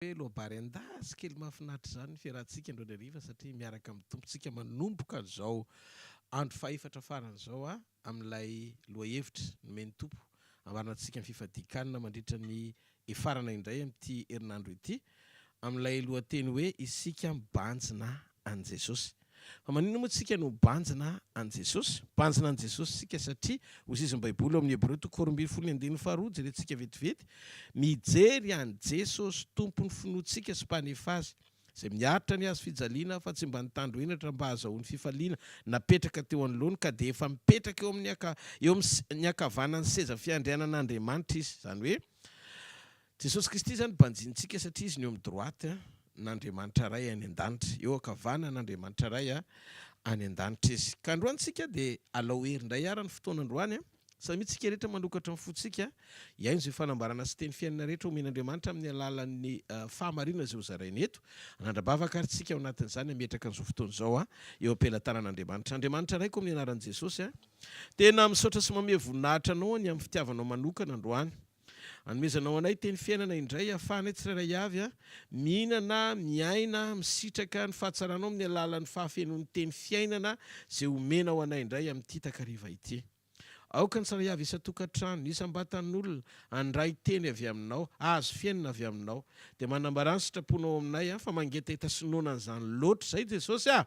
Hoe loabary an-dasy kely mahafinaritra izany ny fiarahantsika androany hariva satria miaraka amin'ny Tompontsika manomboka an'izao andro fahefatra farany izao amin'ilay lohahevitra nomen'ny Tompo hambarana antsika ny fifadian-kanina mandritra ny hefarana indray amin'ity herinandro ity amin'ilay lohateny hoe Isika mibanjina an'i Jesosy. Fa maninona moa tsika no mibanjina an'i Jesosy? Mibanjina an'i Jesosy isika satria hoy izy ny Baiboly ao amin'ny Hebreo toko 12 ny andininy faharoa, jerentsika vetivety, Mijery an'i Jesosy Tompon'ny finoantsika sy Mpanefa azy, izay miaritra ny hazo fijaliana fa tsy mba nitandro henatra mba hahazahoany fifaliana napetraka teo anoloany ka dia efa mipetraka eo amin'ny eo amin'ny ankavanan'ny seza fiandrianan'Andriamanitra izy. Izany hoe Jesosy Kristy izany banjinintsika satria Izy no eo amin'ny droite n'Andriamanitra Ray any an-danitra, eo ankavanan'Andriamanitra Ray any an-danitra Izy. Ka androany tsika dia alao hery indray ara ny fotoana androany, samia tsika rehetra manokatra ny fontsika hihaino izay fanambarana sy teny fiainana rehetra omen'Andriamanitra amin'ny alalan'ny fahamarinana izay hozarainy eto. Hanandra-bavaka ary tsika ao anatin'izany hametraka an'izao fotoana izao eo am-pelatanan'Andriamanitra. Andriamanitra Raiko amin'ny anaran'i Jesosy, tena misaotra sy mamehy voninahitra Anao ny amin'ny fitiavanao manokana androany. Anomezanao anay teny fiainana indray ahafahanay tsirairay avy mihinana, miaina, misitraka ny fahatsaranao amin'ny alalan'ny fahafenoan'ny teny fiainana izay omenao anay indray amin'ity takariva ity. Aoka ny tsirairay avy isan-tokantrano, isam-batan'olona, handray teny avy aminao, hahazo fiainana avy aminao. Dia manambarà ny sitraponao aminay fa mangetaheta sy noana an'izany loatra izay Jesosy a!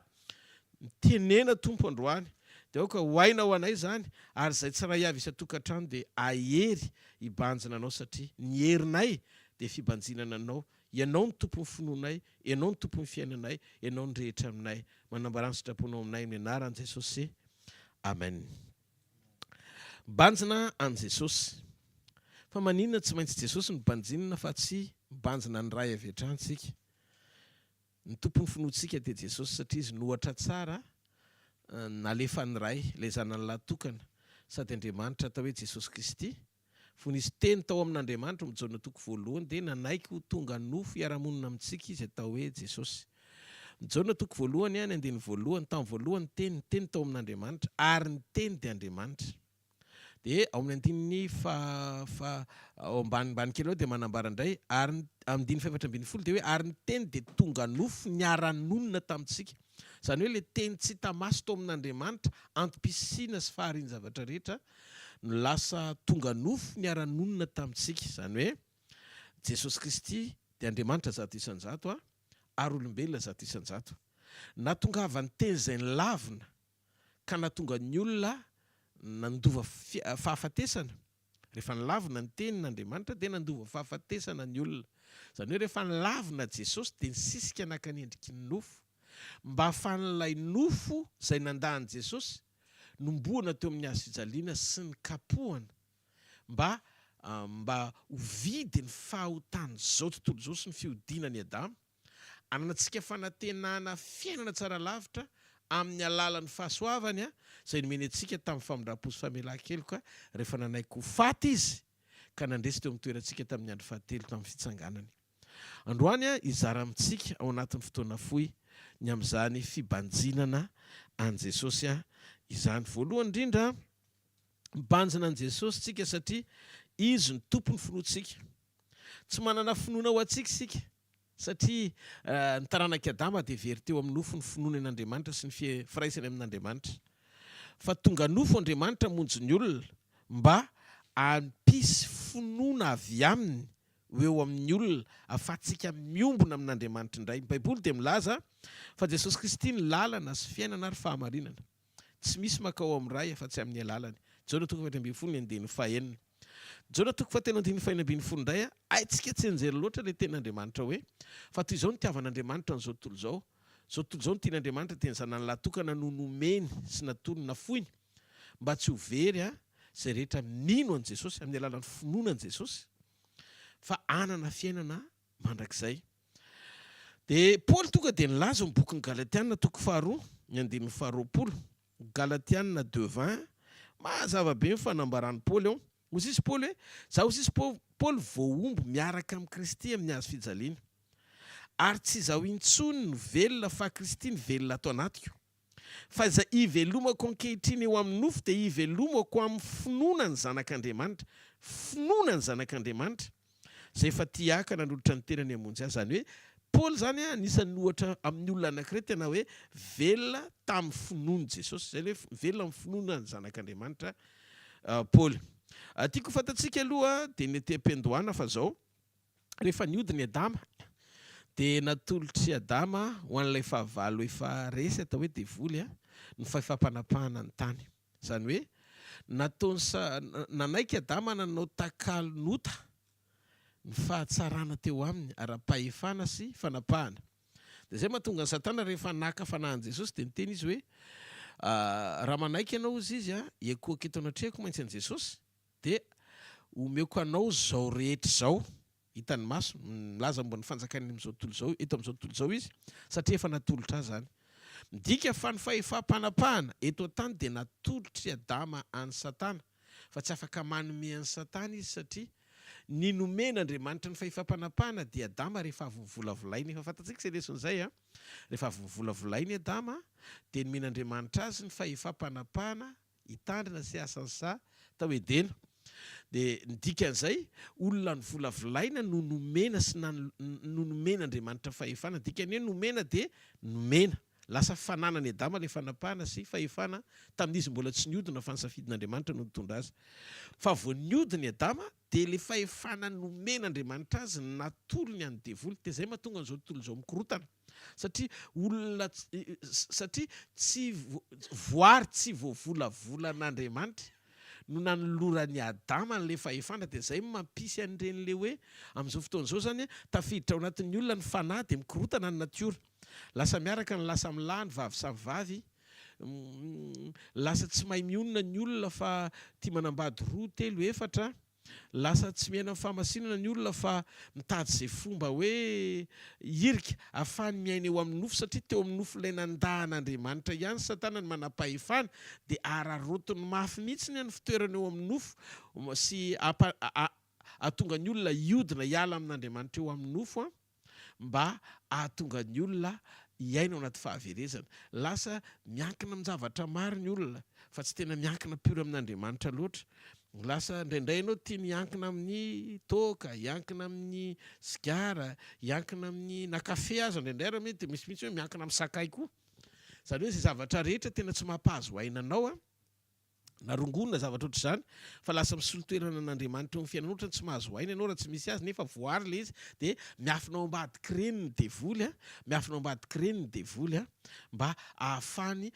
Mitenena Tompo androany dia aoka ho aina ho anay izany ary izay tsiray avy isan-tokantrano dia ahery hibanjina Anao satria ny herinay dia fibanjinana Anao, Ianao no Tompon'ny finoanay, Ianao no Tompon'ny fiainanay, Ianao no rehetra aminay. Manambarà ny sitraponao aminay amin'ny anaran'i Jesosy. Amen. Mibanjina an'i Jesosy. Fa maninona tsy maintsy Jesosy no banjinina fa tsy mibanjina ny Ray avy hatrany tsika? Ny Tompon'ny finoantsika dia Jesosy satria Izy no ohatra tsara nalefan'ny Ray, ilay Zanany lahy tokana sady Andriamanitra atao hoe Jesosy Kristy. Fony Izy Teny tao amin'Andriamanitra ao amin'ny Jaona toko voalohany dia nanaiky ho tonga nofo hiara-monina amintsika Izy atao hoe Jesosy. Jaona toko voalohany ny andininy voalohany, Tamin'ny voalohany ny Teny, ny Teny tao amin'Andriamanitra, ary ny Teny dia Andriamanitra. Dia ao amin'ny andininy fa fa ao ambanimbany kely ao dia manambara indray, ary ny andininy fahefatra 14 dia hoe ary ny Teny dia tonga nofo niara-nonina tamintsika. Izany hoe ilay Teny tsy hita maso tao amin'Andriamanitra, antom-pisiana sy faharian-javatra rehetra, no lasa tonga nofo niara-nonina tamintsika. Izany hoe Jesosy Kristy dia Andriamanitra 100% ary olombelona 100%. Nahatongavan'ny Teny izay nilavina ka nahatonga ny olona nandova fahafatesana. Rehefa nilavina ny Tenin' Andriamanitra dia nandova fahafatesana ny olona. Izany hoe rehefa nilavina Jesosy dia nisisika naka ny endriky ny nofo. Mba hahafahan'ilay nofo izay nandà an'i Jesosy nombohana teo amin'ny hazo fijaliana sy nikapohana mba mba ho vidin'ny fahotan'izao tontolo izao sy ny fihodinan'i Adama. Ananantsika fanantenana fiainana tsara lavitra amin'ny alalan'ny fahasoavany izay nomeny antsika tamin'ny famindram-po sy famelan-keloka rehefa nanaiky ho faty Izy ka nandresy teo amin'ny toerantsika tamin'ny andro fahatelo tamin'ny fitsanganany. Androany hizara amintsika ao anatin'ny fotoana fohy ny amin'izany fibanjinana an'i Jesosy izany. Voalohany indrindra, mibanjina an'i Jesosy isika satria Izy no Tompon'ny finoantsika. Tsy manana finoana ho antsika isika Satria ny taranak'i Adama dia very teo amin'ny nofo ny finoany an'Andriamanitra sy ny firaisany amin'Andriamanitra. Fa tonga nofo Andriamanitra hamonjy ny olona mba hampisy finoana avy aminy ho eo amin'ny olona ahafahantsika miombona amin'Andriamanitra indray. Ny Baiboly dia milaza fa Jesosy Kristy no lalana sy fiainana ary fahamarinana. Tsy misy mankao amin'ny Ray afa-tsy amin'ny alalany. Jaona toko 14 ny andininy fahenina. Jaona toko fahatelo andininy faha 16 indray, haintsika tsianjery loatra ilay tenin'Andriamanitra hoe, Fa toy izao no nitiavan'Andriamanitra an'izao tontolo izao, izao tontolo izao no tian'Andriamanitra dia ny Zanany lahy tokana no nomeny sy natolony nafoiny mba tsy ho very izay rehetra mino an'i Jesosy amin'ny alalan'ny finoana an'i Jesosy fa hanana fiainana mandrakizay. Dia Paoly tonga dia nilaza ao amin'ny bokin'ny Galatiana toko faharoa, ny andininy faharoapolo, Galatiana 2:20, mazava be ny fanambaran'i Paoly ao. Hoy sisa Paoly hoe, Izaho hoy sisa Paoly voahombo miaraka amin'i Kristy amin'ny hazo fijaliana. Ary tsy izaho intsony no velona fa Kristy no velona ato anatiko. Fa izay ivelomako ankehitriny eo amin'ny nofo dia ivelomako amin'ny finoana ny Zanak'Andriamanitra. Finoana ny Zanak'Andriamanitra. Izay efa tia ahy ka nanolotra ny tenany hamonjy ahy. Izany hoe Paoly izany anisan'ny ohatra amin'ny olona anankiray tena hoe velona tamin'ny finoan'i Jesosy. Izay ilay hoe velona amin'ny finoana ny Zanak'Andriamanitra Paoly. Tiako ho fantatsika aloha dia ny ety am-piandohana fa izao, rehefa nihodina i Adama dia natolotr'i Adama ho an'ilay fahavalo efa resy atao hoe devoly ny fahefam-panapahana ny tany. Izany hoe nataony sa nanaiky Adama nanao takalon'ota ny fahatsarana teo aminy ara-pahefana sy fanapahana. Dia izay mahatonga an'i Satana rehefa naka fanahy an'i Jesosy dia niteny izy hoe, Raha manaiky ianao hozy izy, hiankohoka eto anatrehako mantsy an'i Jesosy, dia omeko anao izao rehetra izao, hitan'ny maso, milaza momba ny fanjakany amin'izao tontolo izao, eto amin'izao tontolo izao izy, satria efa natolotra azy izany. Midika fa ny fahefam-panapahana eto an-tany dia natolotr'i Adama an'i Satana, fa tsy afaka manome an'i Satana izy satria ny nomen'Andriamanitra ny fahefam-panapahana dia Adama rehefa avy novolavolainy, efa fantatsika izay lesona izay an, rehefa avy novolavolainy Adama dia nomen'Andriamanitra azy ny fahefam-panapahana hitandrina sy hiasa ny saha tao Edena. Dia ny dikan'izay, olona novolavolaina no nomena sy no nomen'Andriamanitra fahefana. Dikany hoe nomena dia nomena. Lasa fananan'i Adama ilay fanapahana sy fahefana tamin'izy mbola tsy niodina fa ny safidin'Andriamanitra no nitondra azy. Fa vao niodina i Adama dia ilay fahefana nomen'Andriamanitra azy no natolony an'ny devoly. Dia izay mahatonga an'izao tontolo izao mikorotana. Satria olona satria tsy voary tsy voavolavolan'Andriamanitra no nanoloran'i Adama an'ilay fahefana dia izay no mampisy an'ireny ilay hoe amin'izao fotoana izao izany tafiditra ao anatin'ny olona ny fanahy dia mikorotana ny natiora. Lasa miaraka ny lahy samy lahy, ny vavy samy vavy. Lasa tsy mahay mionona ny olona fa tia manambady roa, telo, efatra. Lasa tsy miaina amin'ny fahamasinana ny olona fa mitady izay fomba hoe hirika ahafahany miaina eo amin'ny nofo satria teo amin'ny nofo ilay nandà an'Andriamanitra ihany Satana ny manam-pahefana dia araraotiny mafy mihitsy ny fitoerana eo amin'ny nofo sy hahatonga ny olona hiodina hiala amin'Andriamanitra eo amin'ny nofo mba hahatonga ny olona hiaina ao anaty fahaverezana. Lasa miankina amin-javatra maro ny olona fa tsy tena miankina pur amin'Andriamanitra loatra. Lasa indraindray ianao tiany hiankina amin'ny toaka, hiankina amin'ny sigara, hiankina amin'ny na kafe aza indraindray ary mety misy mihitsy hoe miankina amin'ny sakay koa. Izany hoe izay zavatra rehetra tena tsy mampahazo aina anao an, na rongony na zavatra ohatr'izany fa lasa misolo toerana an'Andriamanitra eo amin'ny fiainanao ohatrany tsy mahazo aina ianao raha tsy misy azy nefa voary ilay izy dia miafina ao ambadik'ireny ny devoly a, miafina ao ambadik'ireny ny devoly a, mba ahafahany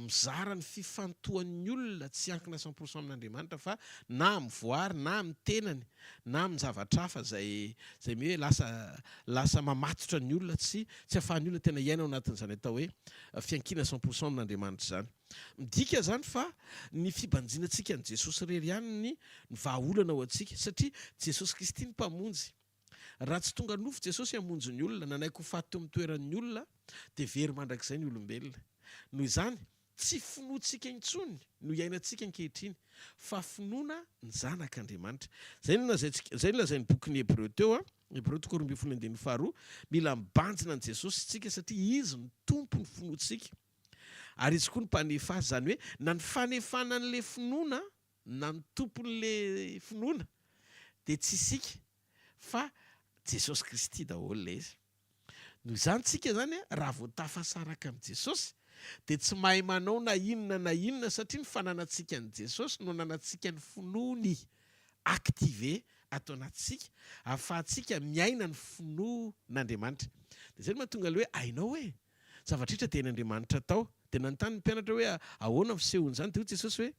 mizara ny fifantohan'ny olona tsy hiankina cent pour cent amin'Andriamanitra fa na amin'ny voary na amin'ny tenany na amin'ny zavatra hafa izay izay hoe lasa lasa mamatotra ny olona tsy tsy ahafahan'ny olona tena hiaina ao anatin'izany atao hoe fiankinana cent pour cent amin'Andriamanitra izany. Midika izany fa ny fibanjinantsika an'i Jesosy irery ihany ny vahaolana ho antsika, satria Jesosy Kristy no Mpamonjy. Raha tsy tonga nofo Jesosy hamonjy ny olona, nanaiky ho faty teo amin'ny toeran'ny olona, dia very mandrakizay ny olombelona. Noho izany, tsy finoantsika intsony no iainantsika ankehitriny, fa finoana ny Zanak'Andriamanitra. Izay no lazaintsika, izay no lazain'ny bokin'ny Hebreo teo, Hebreo toko 12 andininy faharoa, mila mibanjina an'i Jesosy isika satria Izy no Tompon'ny finoantsika. Ary izy koa no mpanefa azy, izany hoe na ny fanefana an'ilay finoana na ny tompon'ilay finoana dia tsy isika fa Jesosy Kristy daholo ilay izy. Noho izany tsika izany raha vao tafasaraka amin'i Jesosy dia tsy mahay manao na inona na inona satria ny fananantsika an'i Jesosy no ananantsika ny finoany activé ato anatintsika ahafahantsika miaina ny finoan'Andriamanitra. Dia izay no mahatonga ilay hoe hainao hoe Zavatra rehetra dia hain'Andriamanitra atao. Dia nanontany ny mpianatra hoe ahoana ny fisehon'izany? Dia hoy Jesosy hoe,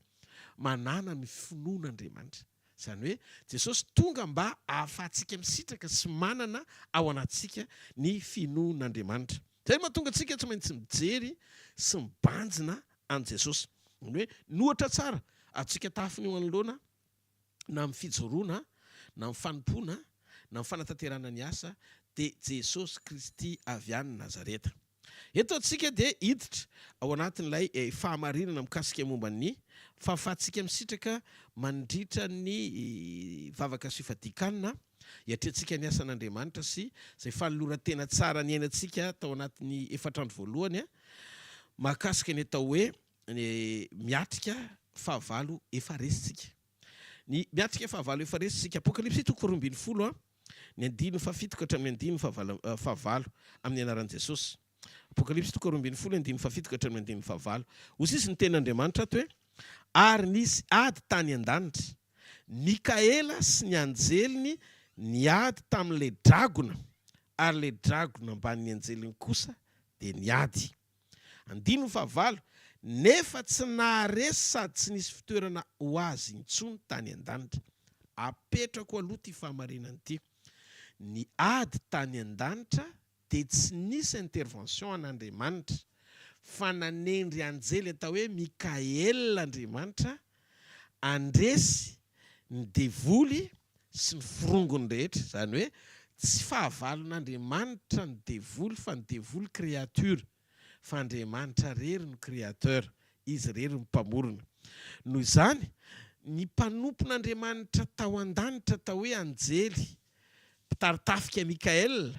Manàna ny finoana Andriamanitra. Izany hoe Jesosy tonga mba hahafahantsika misitraka sy manana ao anatintsika ny finoan'Andriamanitra. Izay no mahatonga antsika tsy maintsy mijery sy mibanjina an'i Jesosy. Izany hoe ny ohatra tsara azontsika tahafina eo anoloana na amin'ny fijoroana, na amin'ny fanompoana, na amin'ny fanatanterahana ny asa, dia Jesosy Kristy avy any Nazareta. Eto antsika dia hiditra ao anatin'ilay fahamarinana mikasika momba ny fahafahantsika misitraka mandritra ny vavaka sy fifadian-kanina, hiatrehantsika ny asan'Andriamanitra sy izay fanoloran-tena tsara niainantsika tao anatin'ny efatra andro voalohany mahakasika ny atao hoe ny miatrika fahavalo efa resintsika. Ny miatrika fahavalo efa resintsika. Apokalypsy toko 12 a. Ny andininy fahafito ka hatramin'ny andininy fahavalo amin'ny anaran'i Jesosy. Apokalypsy toko 12 andininy fahafito ka hatramin'ny andininy fahavalo. Hoy sisa ny tenin'Andriamanitra ato hoe, Ary nisy ady tany an-danitra. Mikaela sy ny anjeliny niady tamin'ilay dragona, ary ilay dragona mbamin'ny anjeliny kosa dia niady. Andininy fahavalo, Nefa tsy naharesy sady tsy nisy fitoerana ho azy intsony tany an-danitra. Apetrako aloha ity fahamarinana ity. Ny ady tany an-danitra dia tsy nisy intervention an'Andriamanitra, fa nanendry anjely atao hoe Mikaela Andriamanitra handresy ny devoly sy ny forongony rehetra, izany hoe tsy fahavalon'Andriamanitra ny devoly fa ny devoly créature, fa Andriamanitra rery no créateur, Izy irery no mpamorona. Noho izany, ny mpanompon'Andriamanitra tao an-danitra atao hoe anjely mpitari-tafika Mikael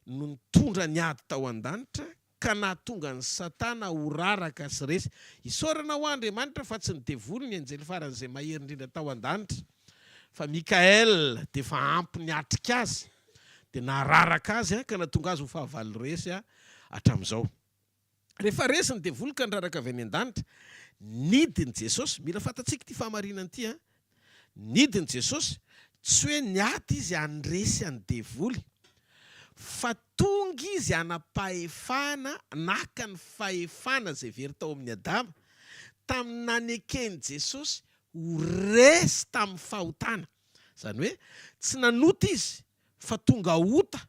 no nitondra ny ady tao an-danitra ka nahatonga an'i Satana ho raraka sy resy. Isaorana ho Andriamanitra fa tsy ny devoly ny anjely faran'izay mahery indrindra tao an-danitra, fa Mikael dia efa ampy niatrika azy, dia nahararaka azy ka nahatonga azy ho fahavalo resy hatramin'izao. Rehefa resy ny devoly ka niraraka avy any an-danitra, nidin'i Jesosy, mila fantatsika ity fahamarinana ity an, nidin'i Jesosy, tsy hoe niady izy handresy an'ny devoly, fa tonga izy hanam-pahefana, naka ny fahefana izay very tao amin'i Adama, tamin'ny naneken'i Jesosy ho resy tamin'ny fahotana. Izany hoe, tsy nanota izy, fa tonga ota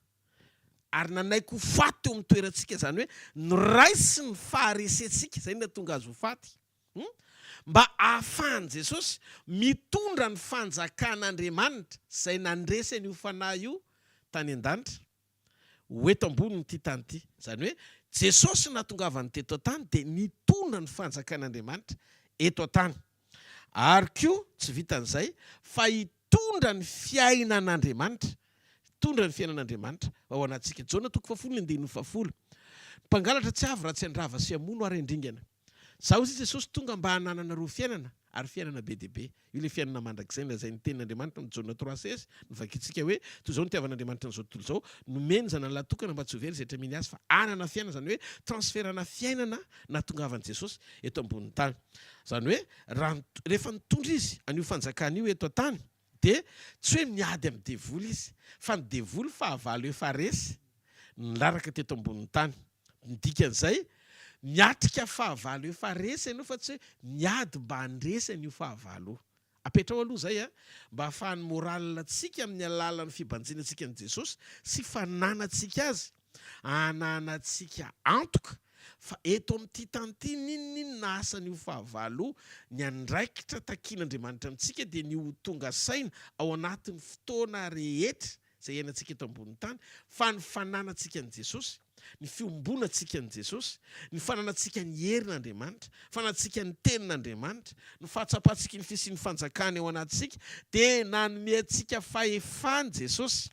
ary nanaiky ho faty teo amin'ny toerantsika, izany hoe noraisiny ny faharesentsika, izay no nahatonga azy ho faty, mba hahafahan'i Jesosy mitondra ny fanjakan'Andriamanitra izay nandresy an'io fanahy io tany an-danitra ho eto ambonin'ity tany ity. Izany hoe Jesosy nahatongavany teto an-tany dia nitondra ny fanjakan'Andriamanitra eto an-tany. Ary koa, tsy vitan'izay, fa hitondra ny fiainan'Andriamanitra, hitondra ny fiainan'Andriamanitra ao anatintsika. Jaona toko fahafolo ny andininy fahafolo. Ny mpangalatra tsy avy raha tsy handrava sy hamono ary handringana. Izaho hoy Jesosy tonga mba hanananareo fiainana, ary fiainana be dia be. Io ilay fiainana mandrakizay nolazain'ny Tenin'Andriamanitra amin'ny Jaona trois seize, novakintsika hoe, Toy izao no nitiavan'Andriamanitra an'izao tontolo izao, nomeny ny Zanany lahy tokana mba tsy ho very izay rehetra mino Azy fa hanana fiainana, izany hoe transfert-na fiainana nahatongavan'i Jesosy eto ambonin'ny tany. Izany hoe raha rehefa nitondra izy an'io fanjakana io eto an-tany dia tsy hoe miady amin'ny devoly izy fa ny devoly fahavalo efa resy nilaraka teto ambonin'ny tany. Ny dikan'izay, miatrika fahavalo efa resy ianao fa tsy hoe miady mba handresy an'io fahavalo io. Apetraho aloha izay mba hahafahan'ny moral antsika amin'ny alalan'ny fibanjinantsika an'i Jesosy sy fananantsika Azy, hananantsika antoka fa eto amin'ity tany ity n'inon'inona asan'io fahavalo io, ny andraikitra takian'Andriamanitra amintsika dia ny ho tonga saina ao anatin'ny fotoana rehetra izay iainantsika eto ambonin'ny tany fa ny fananantsika an'i Jesosy, ny fiombonantsika an'i Jesosy, ny fananantsika ny herin'Andriamanitra, fanantsika ny tenin'Andriamanitra, ny fahatsapantsika ny fisian'ny fanjakany ao anatintsika dia nanome antsika fahefana Jesosy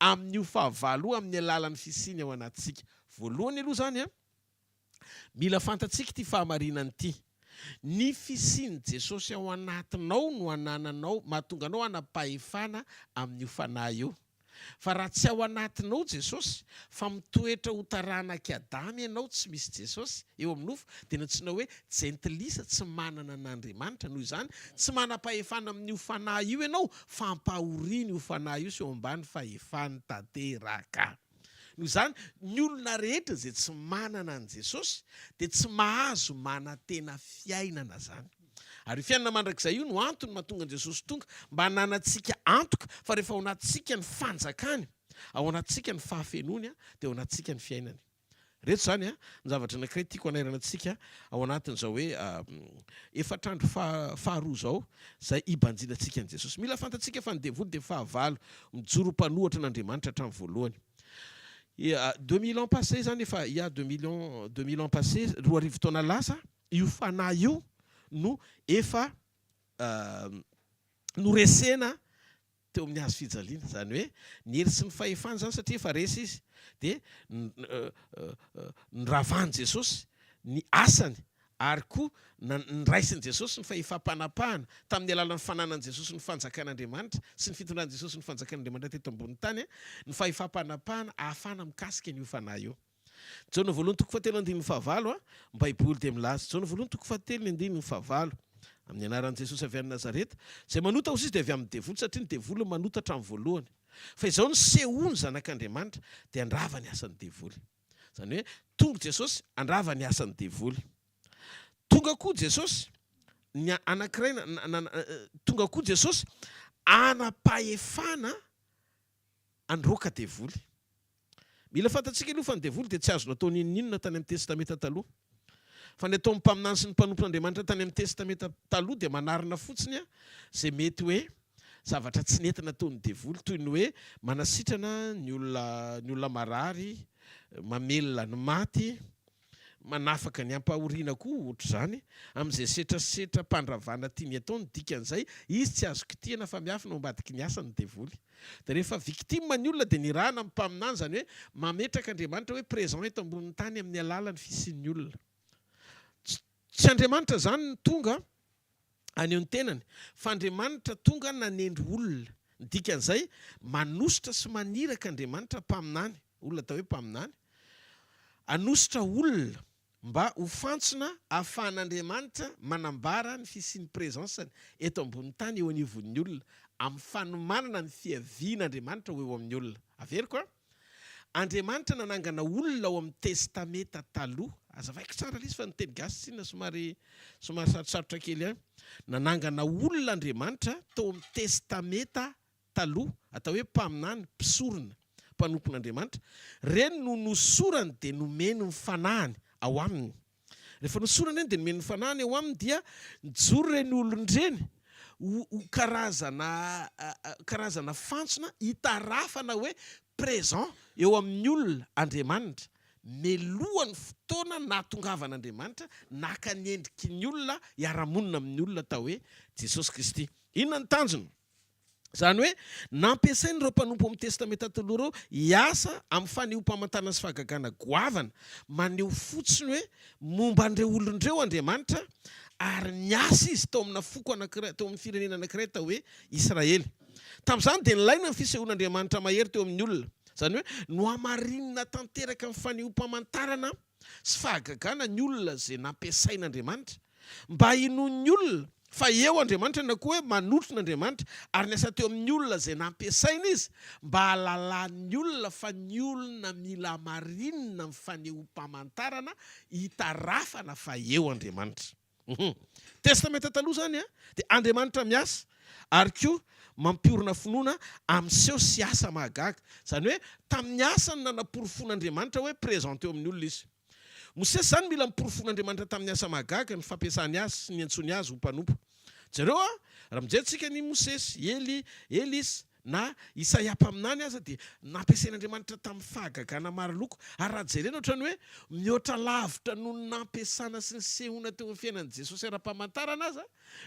amin'io fahavalo io amin'ny alalan'ny fisiany ao anatintsika. Voalohany aloha izany an, mila fantatsika ity fahamarinana ity. Ny fisian'i Jesosy ao anatinao no anananao, mahatonga anao hanam-pahefana amin'io fanahy io. Fa raha tsy ao anatinao Jesosy, fa mitoetra ho taranak'i Adama ianao tsy misy Jesosy eo amin'ny nofo, dia nantsoina hoe jentilisa tsy manana an'Andriamanitra. Noho izany, tsy manam-pahefana amin'io fanahy io ianao, fa ampahoriana io fanahy io sy eo ambany fahefany tanteraka. Noho izany, ny olona rehetra izay tsy manana an'i Jesosy dia tsy mahazo manantena fiainana izany. Ary io fiainana mandrakizay io no antony mahatonga an'i Jesosy tonga, mba hananantsika antoka fa rehefa ao anatintsika ny fanjakany, ao anatintsika ny fahafenoany, dia ao anatintsika ny fiainany. Ireto izany ny zavatra anankiray tiako hanairana antsika ao anatin'izao hoe efatr'andro faharoa izao, izay hibanjinantsika an'i Jesosy. Mila fantatsika fa ny devoly dia fahavalo mijoro ho mpanohatra an'Andriamanitra hatramin'ny voalohany. 2000 ans passé izany efa il y a 2000 ans, 2000 ans passé, 2000 taona lasa, io fanahy io no efa noresena teo amin'ny hazo fijaliana, izany hoe ny hery sy ny fahefana izany satria efa resy izy dia noravan'i Jesosy ny asany. Ary koa noraisin'i Jesosy ny fahefam-panapahana tamin'ny alalan'ny fananan'i Jesosy ny fanjakan'Andriamanitra sy ny fitondran'i Jesosy ny fanjakan'Andriamanitra teto ambonin'ny tany, ny fahefam-panapahana ahafahana mikasika an'io fanahy io. Jaona voalohany toko fahatelo andininy fahavalo, ny Baiboly dia milaza, Jaona voalohany toko fahatelo ny andininy fahavalo, Amin'ny anaran'i Jesosy avy any Nazareta, izay manota hozy izy dia avy amin'ny devoly, satria ny devoly no manota hatramin'ny voalohany. Fa izao nisehoan'ny Zanak'Andriamanitra dia handrava ny asan'ny devoly. Izany hoe tonga Jesosy handrava ny asan'ny devoly. Tonga koa Jesosy ny anankiray tonga koa Jesosy hanam-pahefana handroaka devoly. Mila fantatsika aloha fa ny devoly dia tsy azo natao n'inon'inona tany amin'ny Testamenta Taloha. Fa ny ataon'ny mpaminany sy ny mpanompon'Andriamanitra tany amin'ny Testamenta Taloha dia manarina fotsiny izay mety hoe zavatra tsy nety nataon'ny devoly, toy ny hoe manasitrana ny olona ny olona marary, mamelona ny maty, manafaka ny ampahoriana koa ohatr'izany, amin'izay setrasetram-pandravana tiany atao ny dikan'izay, izy tsy azo kitihana fa miafina ao ambadiky ny asany ny devoly. Dia rehefa victime ny olona dia nirahana ny mpaminany, izany hoe mametraka Andriamanitra hoe présent eto ambonin'ny tany amin'ny alalan'ny fisian'ny olona. Tsy Andriamanitra izany no tonga haneho ny tenany fa Andriamanitra tonga nanendry olona. Ny dikan'izay, manositra sy maniraka Andriamanitra mpaminany, olona atao hoe mpaminany, hanositra olona mba ho fantsona ahafahan'Andriamanitra manambara ny fisian'ny présence-ny eto ambonin'ny tany eo anivon'ny olona, amin'ny fanomanana ny fiavian'Andriamanitra ho eo amin'ny olona. Averiko an! Andriamanitra nanangana olona ao amin'ny Testamenta Taloha. Azavaiko tsara ilay izy fa ny teny gasy tsinona somary somary sarotsarotra kely ihany. Nanangana olona Andriamanitra tao amin'ny Testamenta Taloha, atao hoe mpaminany, mpisorona, mpanompon'Andriamanitra. Ireny no nosorany dia nomeny ny fanahiny ao aminy. Rehefa nosorany ireny dia nomeny ny fanahiny ao aminy dia nijoro ireny olona ireny ho ho karazana karazana fantsona hitarafana hoe présent eo amin'ny olona Andriamanitra melohan'ny fotoana nahatongavan'Andriamanitra naka ny endriky ny olona hiara-monina amin'ny olona atao hoe Jesosy Kristy. Inona ny tanjona? Izany hoe, nampiasain'ireo mpanompo ao amin'ny Testamenta Taloha ireo hiasa amin'ny fanehoam-pamantarana sy fahagagana goavana, maneho fotsiny hoe momba an'ireo olona ireo Andriamanitra, ary niasa Izy tao amina foko anankiray, tao amin'ny firenena anankiray atao hoe Israely. Tamin'izany dia nilaina ny fisehoan'Andriamanitra mahery teo amin'ny olona. Izany hoe, nohamarinina tanteraka amin'ny fanehoam-pamantarana sy fahagagana ny olona izay nampiasain'Andriamanitra, mba hinoan'ny olona fa eo Andriamanitra na koa hoe manotrona Andriamanitra, ary niasa teo amin'ny olona izay nampiasaina Izy mba hahalalan'ny olona fa ny olona mila hamarinina amin'ny fanehoam-pamantarana hitarafana fa eo Andriamanitra. Hum. Testamenta Taloha izany dia Andriamanitra miasa ary koa mampiorina finoana amin'ny seho sy asa mahagaga. Izany hoe tamin'ny asany nanaporofoan'Andriamanitra hoe présent teo amin'ny olona izy. Mosesy izany mila niporofoan'Andriamanitra tamin'ny asa mahagaga ny fampiasany azy sy niantsoany azy ho mpanompo. Jereo a, raha mijery tsika an'i Mosesy, Ely, Elisa, Na Isaia mpaminany aza dia nampiasain'Andriamanitra tamin'ny fahagagana maro loko, ary raha jerena ohatran'ny hoe mihoatra lavitra noho ny nampiasana sy nisehoana teo amin'ny fiainan'i Jesosy ara-pamantarana aza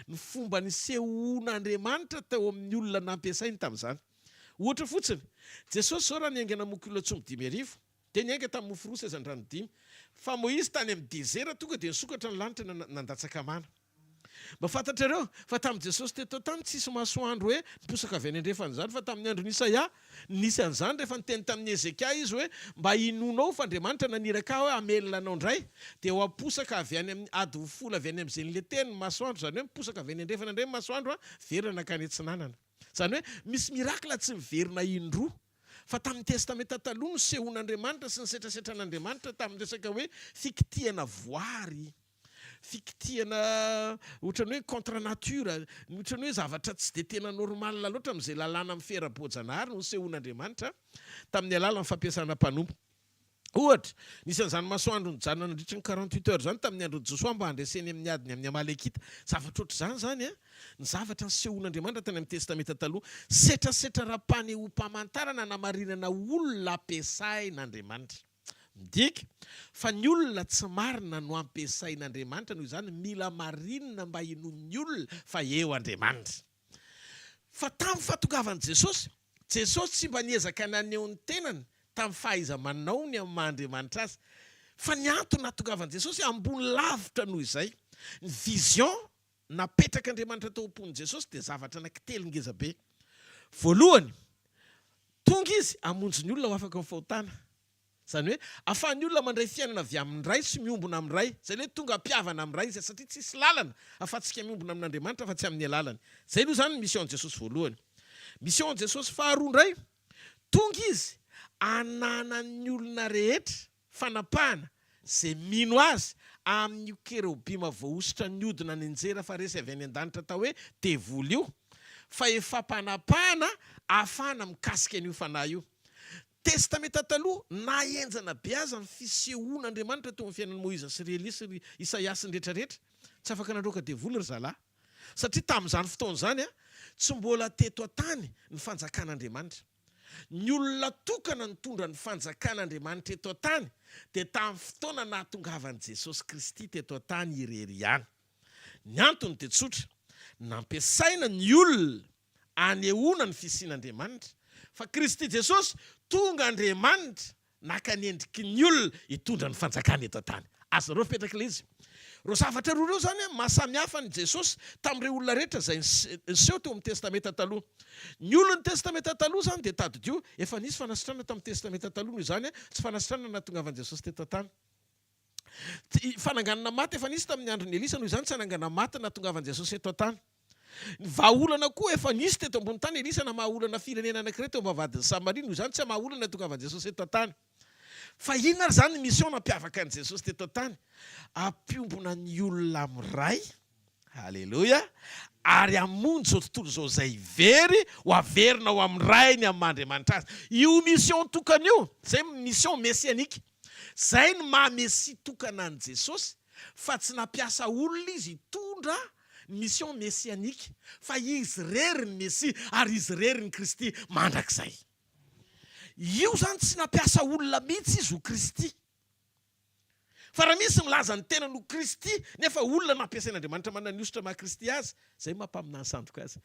ny fomba nisehoan'Andriamanitra teo amin'ny olona nampiasainy tamin'izany. Ohatra fotsiny, Jesosy izao raha niainga namoky olona tsomby 5000, dia niainga tamin'ny mofo roa sy hazandrano dimy. Fa Moizy tany amin'ny dezera tonga dia nisokatra ny lanitra nandatsaka mana. Mba fantatrareo fa tamin'i Jesosy teto an-tany tsisy masoandro hoe niposaka avy any andrefana izany fa tamin'ny andron'i Isaia nisy an'izany rehefa niteny tamin'i Hezekia izy hoe mba hinoanao fa Andriamanitra naniraka ahy hoe hamelona anao indray dia ho aposaka avy any amin'ny ady folo avy any amin'izay niletehany ny masoandro izany hoe miposaka avy any andrefana indray ny masoandro an verina nankany atsinanana izany hoe misy miracle tsy miverina indroa fa tamin'ny testamenta taloha nisehoan'Andriamanitra sy nisetrasetran'Andriamanitra tamin'ny resaka hoe fikitihana voary Fikitihana ohatran'ny hoe contre nature, ohatran'ny hoe zavatra tsy dia tena normal loatra amin'izay lalàna mifehy ara-boajanahary no nisehoan'Andriamanitra tamin'ny alalan'ny fampiasana mpanompo. Ohatra, nisy an'izany masoandro nijanona nandritry ny 48 heures izany tamin'ny andron'i Josoa mba handreseny amin'ny adiny amin'ny Amalekita. Zavatra ohatr'izany izany ny zavatra nisehoan'Andriamanitra tany amin'ny Testamenta Taloha. Setrasetra ara-panehoam-pamantarana hanamarinana olona ampiasain'Andriamanitra. Midika fa ny olona tsy marina no ampiasain'Andriamanitra noho izany mila marinina mba hinoan'ny olona fa eo Andriamanitra. Fa tamin'ny fahatongavan'i Jesosy, Jesosy tsy mba niezaka naneho ny tenany tamin'ny fahaiza-manaony amin'ny maha Andriamanitra Azy. Fa ny antony nahatongavan'i Jesosy ambony lavitra noho izay. Ny vision napetrak'Andriamanitra tao am-pon'i Jesosy dia zavatra anankitelo ngeza be. Voalohany, tonga Izy hamonjy ny olona ho afaka amin'ny fahotana. Izany hoe, ahafahan'ny olona mandray fiainana avy amin'ny Ray sy miombona amin'ny Ray. Izay ilay hoe tonga hampihavana amin'ny Ray izy, satria tsisy lalana ahafahantsika miombona amin'Andriamanitra afa-tsy amin'ny alalany. Izay aloha izany ny mission-n'i Jesosy voalohany. Mission-n'i Jesosy faharoa indray, tonga Izy hananan'ny olona rehetra fanapahana izay mino Azy amin'io kerobima voahosotra nihodina nianjera fa resy avy any an-danitra atao hoe devoly io, fahefam-panapahana ahafahana mikasika an'io fanahy io. Testamenta Taloha, na henjana be aza ny fisehoan'Andriamanitra teo amin'ny fiainan'i Moiza sy ry Elia sy ry Isaia sy ny rehetrarehetra, tsy afaka nandroaka devoly ry zalahy. Satria tamin'izany fotoana izany, tsy mbola teto an-tany ny fanjakan'Andriamanitra. Ny olona tokana nitondra ny fanjakan'Andriamanitra eto an-tany dia tamin'ny fotoana nahatongavan'i Jesosy Kristy teto an-tany irery ihany. Ny antony dia tsotra, nampiasaina ny olona anehoana ny fisian'Andriamanitra, fa Kristy Jesosy tonga Andriamanitra naka ny endriky ny olona hitondra ny fanjakany eto an-tany. Azonareo apetraka ilay izy. Ireo zavatra roa ireo izany maha samy hafa an'i Jesosy tamin'ireo olona rehetra izay niseho teo amin'ny Testamenta Taloha. Ny olon'ny Testamenta Taloha izany dia tadidio, efa nisy fanasitranana tamin'ny Testamenta Taloha noho izany tsy fanasitranana nahatongavan'i Jesosy teto an-tany. Fananganana maty efa nisy tamin'ny andron'i Elisa, noho izany tsy hanangana maty nahatongavan'i Jesosy eto an-tany. Ny vahaolana koa efa nisy teto ambony tany, Elisa namaha olana firenena anankiray teo am-bavahadin'i Samaria, noho izany tsy hamaha olana nahatongavan'i Jesosy eto an-tany. Fa inona ary izany ny mission nampiavaka an'i Jesosy teto an-tany? Hampiombona ny olona amin'ny Ray, Aleloia, ary hamonjy izao tontolo izao izay very, ho averina ao amin'ny Rainy amin'ny maha Andriamanitra Azy. Io mission tokana io, izay mission messianique. Izay no maha Mesia tokana an'i Jesosy, fa tsy nampiasa olona Izy hitondra ny mission messianique, fa Izy irery ny Mesia ary Izy irery ny Kristy mandrakizay. Io izany tsy nampiasa olona mihitsy Izy ho Kristy. Fa raha misy milaza ny tenany ho Kristy nefa olona nampiasain'Andriamanitra manana ny hosotra maha Kristy azy, izay no maha mpaminany sandoka azy.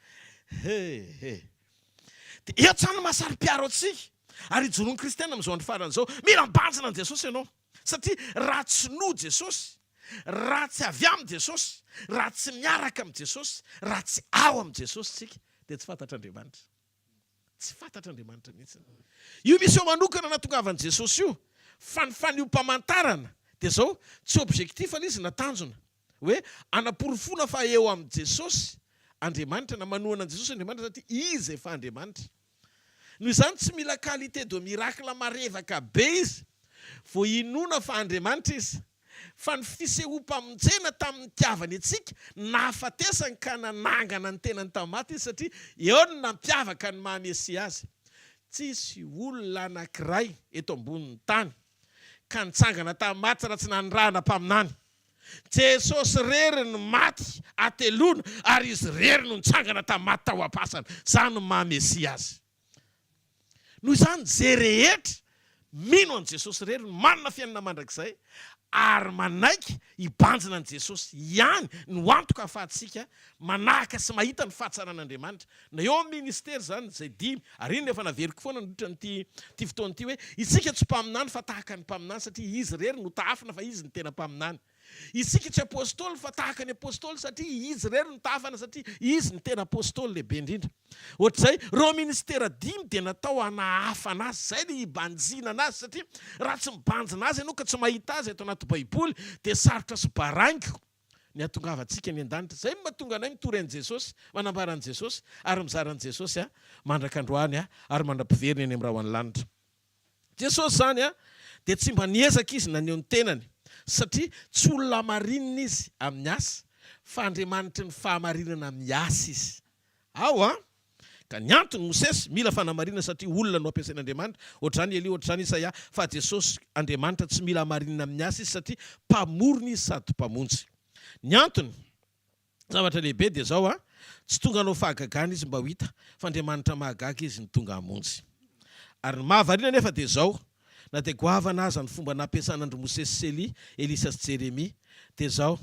He he. Dia eto izany no maha saro-piaro antsika ary ijoroan'ny kristiana amin'izao andro farany izao. Mila mibanjina an'i Jesosy ianao. Satria raha tsy noho Jesosy, raha tsy avy amin'i Jesosy, raha tsy miaraka amin'i Jesosy, raha tsy ao amin'i Jesosy isika, dia tsy fantatr'Andriamanitra. Tsy fantatr'Andriamanitra mihitsy. Io mission manokana nahatongavan'i Jesosy io, fa ny fanehoam-pamantarana dia izao, tsy objectif ilay izy na tanjona. Hoe hanaporofoana fa eo amin'i Jesosy Andriamanitra na manohana an'i Jesosy Andriamanitra satria Izy efa Andriamanitra. Noho izany tsy mila qualité de miracle marevaka be Izy vao hinoana fa Andriamanitra Izy. Fa ny fisehoam-pamonjena tamin'ny nitiavany antsika, nahafatesany ka nanangana ny tenany tamin'ny maty Izy satria eo no nampiavaka ny maha Mesia Azy. Tsisy olona anankiray eto ambonin'ny tany ka nitsangana tamin'ny maty raha tsy nanirahana mpaminany. Jesosy irery no maty hateloana ary Izy irery no nitsangana tamin'ny maty tao am-pasana. Izany no maha Mesia Azy. Noho izany, izay rehetra mino an'i Jesosy irery no manana fiainana mandrakizay ary manaiky hibanjina an'i Jesosy ihany no antoka ahafahantsika manahaka sy mahita ny fahatsaran'Andriamanitra. Na eo amin'ny ministera izany, izay dimy, ary iny no efa naveriko foana nandritra an'ity ity fotoana ity hoe, isika tsy mpaminany fa tahaka ny mpaminany satria izy irery no tahafina fa izy no tena mpaminany. Isika tsy apostoly fa tahaka ny apostoly satria izy irery no tahafana satria izy no tena apostoly lehibe indrindra. Ohatr'izay, ireo ministera dimy dia natao hanahafana azy, izay ilay hibanjinana azy satria raha tsy mibanjina azy ianao ka tsy mahita azy ato anaty baiboly dia sarotra sy baraingo ny hahatongavantsika any an-danitra. Izay no mahatonga anay mitory an'i Jesosy, manambara an'i Jesosy ary mizara an'i Jesosy mandraka androany ary mandra-piveriny any amin'ny rahon'ny lanitra. Jesosy izany dia tsy mba niezaka Izy naneho ny tenany satria tsy olona hamarinina Izy amin'ny asa fa Andriamanitry ny fahamarinana miasa Izy. Ao an! Ka ny antony, Mosesy mila fanamarinana satria olona no ampiasain'Andriamanitra, ohatr'izany Elia, ohatr'izany Isaia, fa Jesosy Andriamanitra tsy mila hamarinina amin'ny asa Izy satria Mpamorona Izy sady Mpamonjy. Ny antony, zavatra lehibe dia izao an, tsy tonga hanao fahagagana Izy mba ho hita, fa Andriamanitra mahagaga Izy no tonga hamonjy. Ary ny mahavariana anefa dia izao, Na dia goavana aza ny fomba nampiasana an-dry Mosesy sy Elia, Elisa sy Jeremia, dia izao,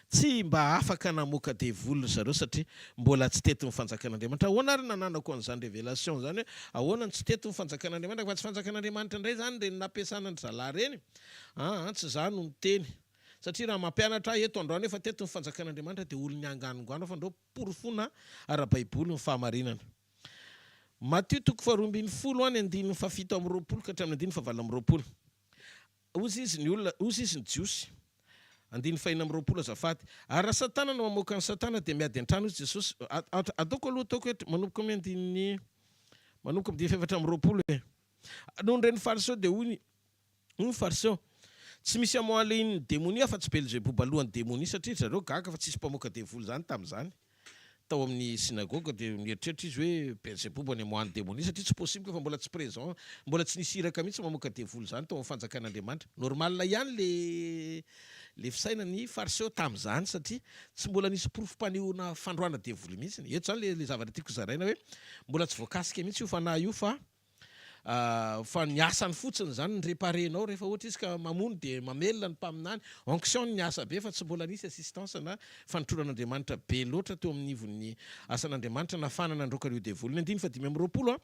Tsy mba afaka namoaka devoly ry zareo satria mbola tsy teto ny fanjakan'Andriamanitra. Ahoana ary nananako an'izany révélation izany hoe ahoana no tsy teto ny fanjakan'Andriamanitra fa tsy fanjakan'Andriamanitra indray izany ireny nampiasana an-dry zalahy ireny? Aa tsy izaho no miteny satria raha mampianatra ahy eto androany hoe fa teto ny fanjakan'Andriamanitra dia olon'ny anganongano aho fa ndreo porofoina ara-baiboly ny fahamarinana. Matio toko faharoambinifolo any andininy fahafito amby roapolo ka hatramin'ny andininy fahavalo amby roapolo. Hozy izy ny olona, hozy izy ny Jiosy. Andininy fahenina amby roapolo azafady. Ary raha Satana no mamoaka an'i Satana dia miady an-trano hozy Jesosy. Ataoko aloha ataoko hoe manomboka amin'ny andininy manomboka amin'ny andininy fahefatra amby roapolo e. Nony ren'ny Fariseo dia hoy ny hoy ny Fariseo, Tsy misy amoahalehin'ny demonia afa-tsy Belzeboba lohan'ny demonia satria ry zareo gaga fa tsisy mpamoaka devoly izany tamin'izany. tao amin'ny synagoga dia nieritreritra izy hoe Belzeboba ny amoahan'ny demonia satria tsy possible fa mbola tsy présent, mbola tsy nisy iraka mihitsy mamoaka devoly izany tao amin'ny fanjakan'Andriamanitra. Normal ihany le le fisainan'ny fariseo tamin'izany satria tsy mbola nisy porofom-panehoana fandroahana devoly mihitsy. Eto izany le le zavatra tiako zaraina hoe mbola tsy voakasika mihitsy io fanahy io fa Fa ny asany fotsiny izany ny reparer-nao rehefa ohatra izy ka mamono dia mamelona ny mpaminany. Onction ny asa be fa tsy mbola nisy assistance na fanotronan'Andriamanitra be loatra teo amin'ny ivon'ny asan'Andriamanitra nahafahana nandroaka ireo devoly. Ny andininy fahadimy amby roapolo a.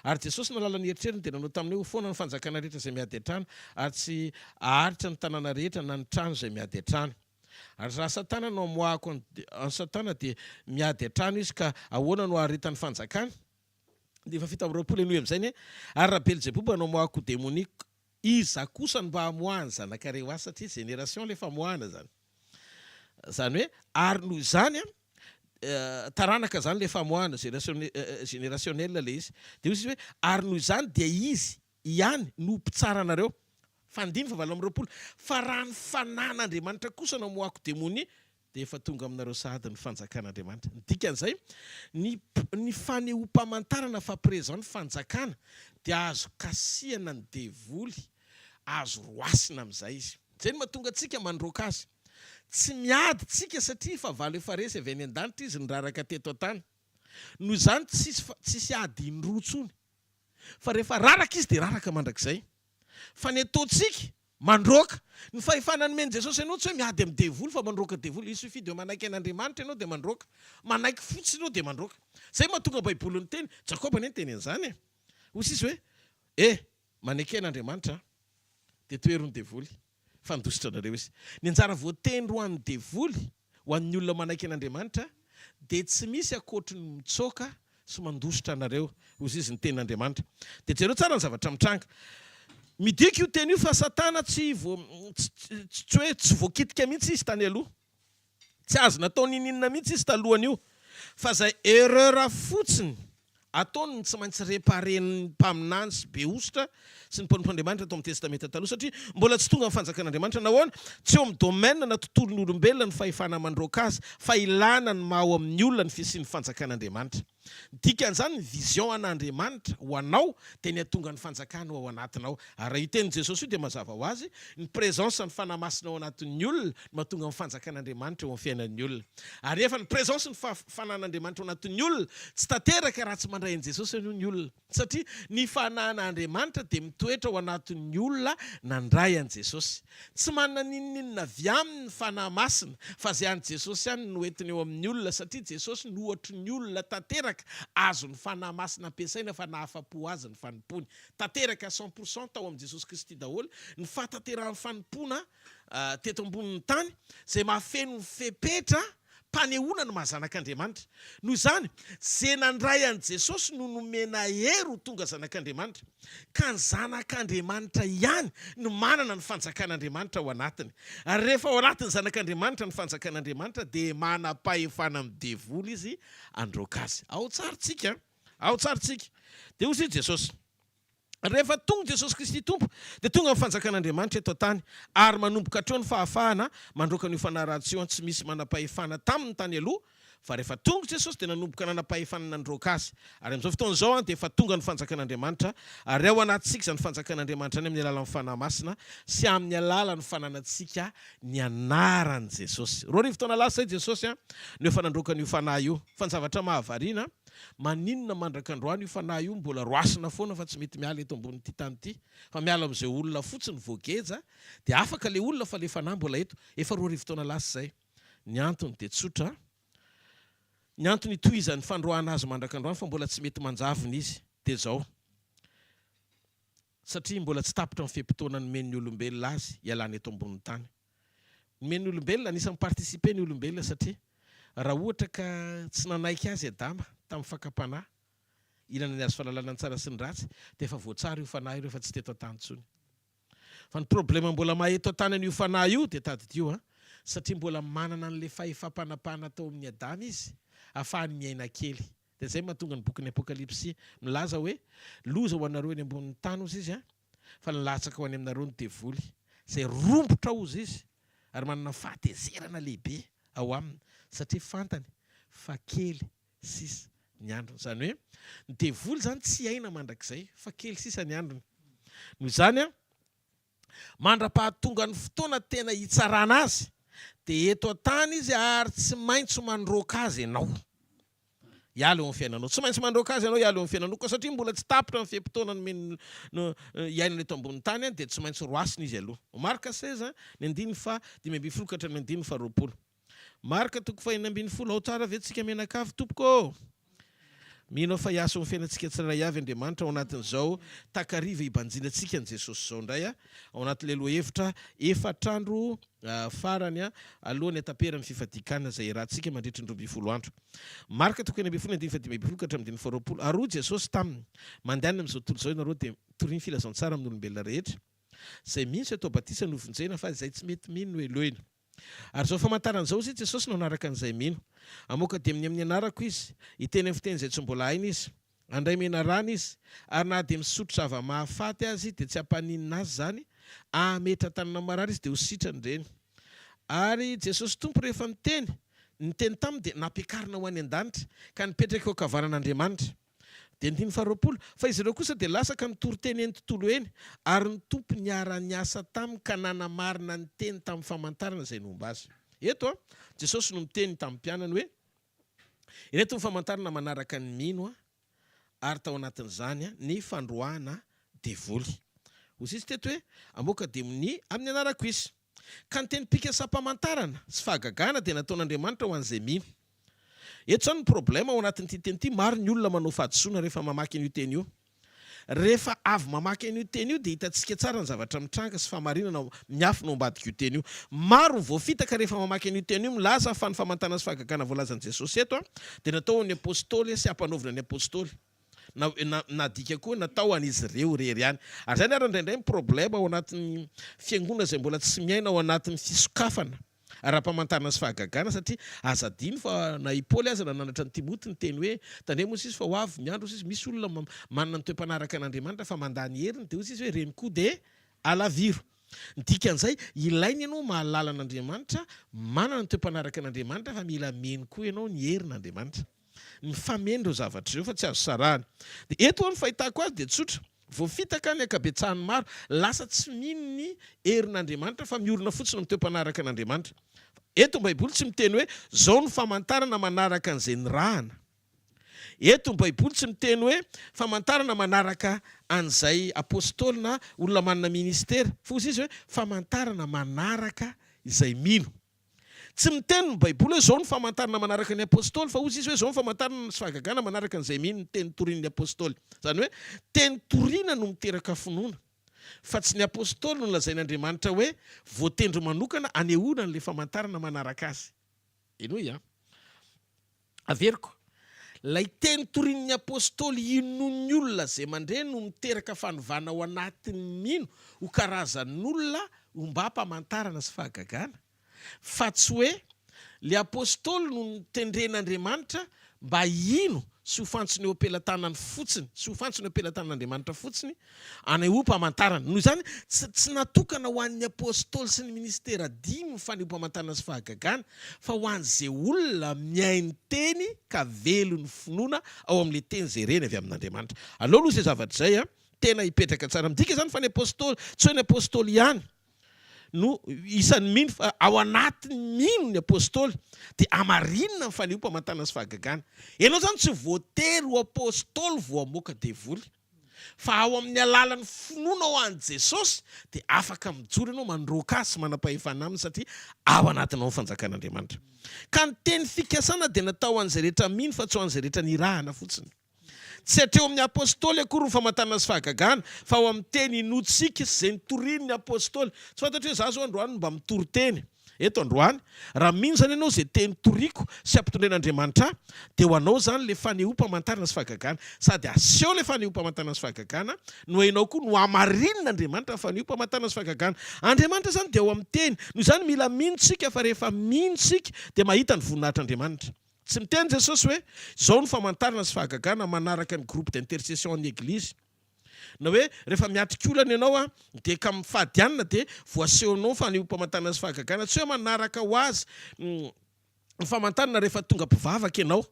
Ary Jesosy nahalala ny eritreriny dia nanao taminy hoe, Ho foana ny fanjakana rehetra izay miady an-trano, ary tsy haharitra ny tanàna rehetra na ny trano izay miady an-trano. Ary raha Satana no amoahako an'i Satana dia miady an-trano izy ka ahoana no haharetan'ny fanjakany? Dia efa 27 henoy amin'izay anie. Ary raha Belzeboba no amoahako demonia, iza kosa no mba hamoahan'ny zanakareo ahy satria génération ilay famoahana izany. Izany hoe ary noho izany an, taranaka izany ilay famoahana, générationnel ilay izy. Dia hoy izy hoe ary noho izany dia izy ihany no ho mpitsara anareo. Fandiny fahavalo amby roapolo. Fa raha ny fanan'Andriamanitra kosa no amoahako demonia, dia efa tonga aminareo sahady ny fanjakan'Andriamanitra. Ny dikan'izay, ny ny fanehoam-pamantarana fa présent ny fanjakana dia azo kasihana ny devoly, azo roasina amin'izay izy. Izay no mahatonga antsika mandroaka azy. Tsy miady tsika satria fahavalo efa resy avy any an-danitra izy niraraka teto an-tany. Noho izany tsisy tsisy ady indroa intsony. Fa rehefa raraka izy dia raraka mandrakizay. Fa ny ataontsika, mandroaka. Ny fahefana nomen'i Jesosy anao tsy hoe miady amin'ny devoly fa mandroaka devoly. Il suffit de manaiky an'Andriamanitra ianao dia mandroaka. Manaiky fotsiny ianao dia mandroaka. Izay mahatonga Baiboly niteny, Jakoba anie niteny an'izany e. Hoy sisa hoe, E, maneke an'Andriamanitra aho, dia tohero ny devoly, fa handositra anareo izy. Ny anjara voatendry ho an'ny devoly, ho an'ny olona manaiky an'Andriamanitra, dia tsy misy ankoatry ny mitsoaka sy mandositra anareo, hozy izy, ny tenin'Andriamanitra. Dia jereo tsara ny zavatra mitranga. Midika io teny io fa Satana tsy vo, tsy hoe tsy voakitika mihitsy izy tany aloha. Tsy azo natao ninininona mihitsy izy talohan'io. Fa izay erreur fotsiny ataony no tsy maintsy reparer-n'ny mpaminany sy be hosotra sy ny mpanompon'Andriamanitra tao amin'ny Testamenta Taloha satria mbola tsy tonga ny fanjakan'Andriamanitra. Nahoana? Tsy eo amin'ny domaine na tontolon'olombelona ny fahefana mandroaka azy fa ilana ny maha ao amin'ny olona ny fisian'ny fanjakan'Andriamanitra. Ny dikan'izany, ny vision an'Andriamanitra ho anao dia ny hahatonga ny fanjakany ho ao anatinao. Ary raha io tenin'i Jesosy io dia mazava ho azy, ny présence ny Fanahy Masina ao anatin'ny olona no mahatonga ny fanjakan'Andriamanitra eo amin'ny fiainan'ny olona. Ary nefa ny présence ny fanan'Andriamanitra ao anatin'ny olona tsy tanteraka raha tsy mandray an'i Jesosy aloha ny olona. Satria ny fanan'Andriamanitra dia mitoetra ao anatin'ny olona nandray an'i Jesosy. Tsy manana n'inon'inona avy aminy ny Fanahy Masina, fa izay an'i Jesosy ihany no entiny eo amin'ny olona, satria Jesosy no ohatry ny olona tanteraka azon'ny Fanahy Masina ampiasaina fa nahafa-po azy ny fanompoany. Tanteraka 100 pour cent tao amin'i Jesosy Kristy daholo ny fahatanterahan'ny fanompoana teto ambonin'ny tany, izay mahafeno ny fepetra mpanehoana ny maha zanak'Andriamanitra. Noho izany, ze nandray an'i Jesosy no nomena hery ho tonga zanak'Andriamanitra. Ka ny zanak'Andriamanitra ihany no manana ny fanjakan'Andriamanitra ao anatiny. Ary rehefa ao anatin'ny zanak'Andriamanitra ny fanjakan'Andriamanitra dia manam-pahefana amin'ny devoly izy handroaka azy. Ao tsara tsika, ao tsara tsika. Dia hoy Jesosy. Rehefa tonga Jesosy Kristy Tompo, dia tonga ny fanjakan'Andriamanitra eto an-tany, ary manomboka hatreo ny fahafahana mandroaka an'io fanahy ratsy io an tsy misy manam-pahefana taminy tany aloha, fa rehefa tonga Jesosy dia nanomboka nanam-pahefana nandroaka azy. Ary amin'izao fotoana izao an dia efa tonga ny fanjakan'Andriamanitra, ary ao anatintsika izany fanjakan'Andriamanitra izany amin'ny alalan'ny Fanahy Masina sy amin'ny alalan'ny fananantsika ny anaran'i Jesosy. 2000 taona lasa izay Jesosy an no efa nandroaka an'io fanahy io. Fa ny zavatra mahavariana, Maninona mandraka androany io fanahy io mbola roasina foana fa tsy mety miala eto ambonin'ity tany ity fa miala amin'izay olona fotsiny voageja dia afaka le olona fa le fanahy mbola eto efa 2000 taona lasa izay. Ny antony dia tsotra, ny antony itohizan'ny fandroahana azy mandraka androany fa mbola tsy mety manjavona izy dia izao, satria mbola tsy tapitra ny fe-potoana nomen'ny olombelona azy hialana eto ambonin'ny tany. Nomen'ny olombelona, anisan'ny mi-participer ny olombelona satria raha ohatra ka tsy nanaiky azy Adama tamin'ny fakam-panahy hihinana ny hazo fahalalana ny tsara sy ny ratsy dia efa voatsara io fanahy io rehefa tsy teto an-tany intsony. Fa ny problema mbola maha eto an-tany an'io fanahy io dia tadidio an, satria mbola manana an'ilay fahefam-panapahana tao amin'i Adama izy ahafahany miaina kely. Dia izay mahatonga ny bokin'ny Apokalypsy milaza hoe, Loza ho anareo eny ambonin'ny tany, hozy izy an, fa nilatsaka ho any aminareo ny devoly, izay rombotra, hozy izy, ary manana fahatezerana lehibe ao aminy, satria fantany fa kely sisa ny androny. Izany hoe, ny devoly izany tsy hiaina mandrakizay, fa kely sisa ny androny. Noho izany, mandra-pahatongan'ny fotoana tena hitsarana azy, dia eto an-tany izy ary tsy maintsy mandroaka azy ianao hiala eo amin'ny fiainanao. Tsy maintsy mandroaka azy ianao hiala eo amin'ny fiainanao. Koa satria mbola tsy tapitra ny fe-potoana nomeny hiainana eto ambonin'ny tany, dia tsy maintsy roasina izy aloha. Marka 16, ny andininy faha 15 ka hatramin'ny andininy faha 20. Marka toko fahenina 16, Ao tsara ve tsika mianakavy tompoko ô? Mino aho fa hiasa ao amin'ny fiainantsika tsirairay avy Andriamanitra ao anatin'izao takariva hibanjinantsika an'i Jesosy izao indray ao anatin'ilay lohahevitra efatr'andro farany alohan'ny hataperan'ny fifadian-kanina izay iarahantsika mandritry ny 12 andro. Marka toko 16 andininy faha 15 ka hatramin'ny andininy faha 20. Ary hoy Jesosy taminy, Mandehana amin'izao tontolo izao ianareo dia torio ny filazantsara amin'olombelona rehetra. Izay mino sy atao batisa no vonjena fa izay tsy mety mino no helohina. Ary izao famantarana izao, hoy Jesosy, no hanaraka an'izay mino. Hamoaka demony amin'ny anarako izy, hiteny amin'ny fiteny izay tsy mbola hainy izy, handray menarana izy, ary na dia misotro zava-mahafaty aza dia tsy hampaninona azy izany, hametra-tanana marary izy dia ho sitrany ireny. Ary Jesosy Tompo rehefa niteny, niteny taminy dia nampiakarina ho any an-danitra, ka nipetraka eo ankavanan'Andriamanitra. Dia andininy faharoapolo, Fa izy ireo kosa dia lasa ka nitory teny eny tontolo eny, ary ny Tompo niara-niasa taminy ka nanamarina ny teny tamin'ny famantarana izay nomba azy. Eto, Jesosy no miteny tamin'ny mpianany hoe, Ireto ny famantarana manaraka ny mino, ary tao anatin'izany ny fandroahana devoly. Hoy izy teto hoe, Hamoaka demonia amin'ny anarako izy. Ka ny tenim-pikasam-pamantarana sy fahagagana dia nataon'Andriamanitra ho an'izay mino. Eto izany ny problème ao anatin'ity teny ity, maro ny olona manao fahadisoana rehefa mamaky an'io teny io. Rehefa avy mamaky an'io teny io dia hitantsika tsara ny zavatra mitranga sy fahamarinana miafina ao ambadik'io teny io. Maro ny voafitaka rehefa mamaky an'io teny io milaza fa ny famantarana sy fahagagana voalazan'i Jesosy eto dia natao ho an'ny Apostoly sy hampanaovina ny Apostoly. Na, na, nadika koa natao an'izy ireo irery ihany. Ary izany ary indraindray ny problème ao anatin'ny fiangonana izay mbola tsy miaina ao anatin'ny fisokafana ara-pamantarana sy fahagagana satria aza adino fa na i Paoly aza nananatra an'i Timoty niteny hoe tandremo hozy izy fa ho avy ny andro hozy izy misy olona manana ny toe-panaraka an'Andriamanitra fa mandà ny heriny dia hozy izy hoe ireny koa dia alaviro. Ny dikan'izay, ilaina ianao mahalala an'Andriamanitra, manana ny toe-panaraka an'Andriamanitra fa mila mino koa ianao ny herin'Andriamanitra. Mifameno ireo zavatra ireo fa tsy azo sarahana. Dia eto ho'a ny fahitako azy dia tsotra, voafitaka ny ankabetsahan'ny maro, lasa tsy mino ny herin'Andriamanitra fa miorina fotsiny amin'ny toe-panaraka an'Andriamanitra. Eto ny baiboly tsy miteny hoe zao no famantarana manaraka an'izay nirahana. Eto ny baiboly tsy miteny hoe famantarana manaraka an'izay apostoly na olona manana ministera, fa hozy izy hoe famantarana manaraka izay mino. Tsy miteny ny Baiboly hoe izao no famantarana manaraka ny Apostoly, fa hozy izy hoe izao no famantarana sy fahagagana manaraka an'izay mino ny teny torian'ny Apostoly. Izany hoe, teny toriana no miteraka finoana, fa tsy ny Apostoly no lazain'Andriamanitra hoe voatendry manokana hanehoana an'ilay famantarana manaraka azy. Henoy an! Averiko, ilay teny torian'ny Apostoly inoan'ny olona izay mandre no miteraka fanovana ao anatin'ny mino ho karazan'olona ombam-pamantarana sy fahagagana, fa tsy hoe ilay Apostoly no notendren'Andriamanitra mba hino sy ho fantsona eo am-pelatanany fotsiny, sy ho fantsona eo am-pelatanan'Andriamanitra fotsiny Anehoam-pamantarana. Noho izany, tsy tsy natokana ho an'ny Apostoly sy ny ministera dimy ny fanehoam-pamantarana sy fahagagana, fa ho an'izay olona mihaino teny ka velon'ny finoana ao amin'ilay teny izay reny avy amin'Andriamanitra. Aleo aloha izay zavatra izay tena hipetraka tsara. Midika izany fa ny Apostoly, tsy hoe ny Apostoly ihany no isan'ny mino fa ao anatin'ny mino ny Apostoly dia hamarinina ny fanehoam-pamantarana sy fahagagana. Ianao izany tsy voatery ho Apostoly vao hamoaka devoly. Fa ao amin'ny alalan'ny finoanao an'i Jesosy dia afaka mijoro ianao mandroaka azy sy manam-pahefana aminy satria ao anatinao ny fanjakan'Andriamanitra. Ka ny teny fikasana dia natao ho an'izay rehetra mino fa tsy ho an'izay rehetra nirahana fotsiny. Tsy hatreo amin'ny Apostoly akory ny famantarana sy fahagagana fa ao amin'ny teny inoantsika sy izay nitorian'ny Apostoly. Tsy fantatro hoe izaho izao androany no mba mitory teny. Eto androany, raha mino izany ianao izay teny toriko sy ampitondren'Andriamanitra ahy, dia ho anao izany ilay fanehoam-pamantarana sy fahagagana. Sady aseho ilay fanehoam-pamantarana sy fahagagana, no hainao koa nohamarinin'Andriamanitra ny fanehoam-pamantarana sy fahagagana. Andriamanitra izany dia ao amin'ny teny. Noho izany mila mino isika fa rehefa mino isika dia mahita ny voninahitr'Andriamanitra. Tsy miteny Jesosy hoe, izao no famantarana sy fahagagana manaraka ny groupe d'intercession an'ny Eglizy. Na hoe rehefa miatrika olana ianao an, dia ka mifady hanina dia voasehonao ny fanehoam-pamantarana sy fahagagana. Tsy hoe manaraka ho azy ny famantarana rehefa tonga mpivavaka ianao.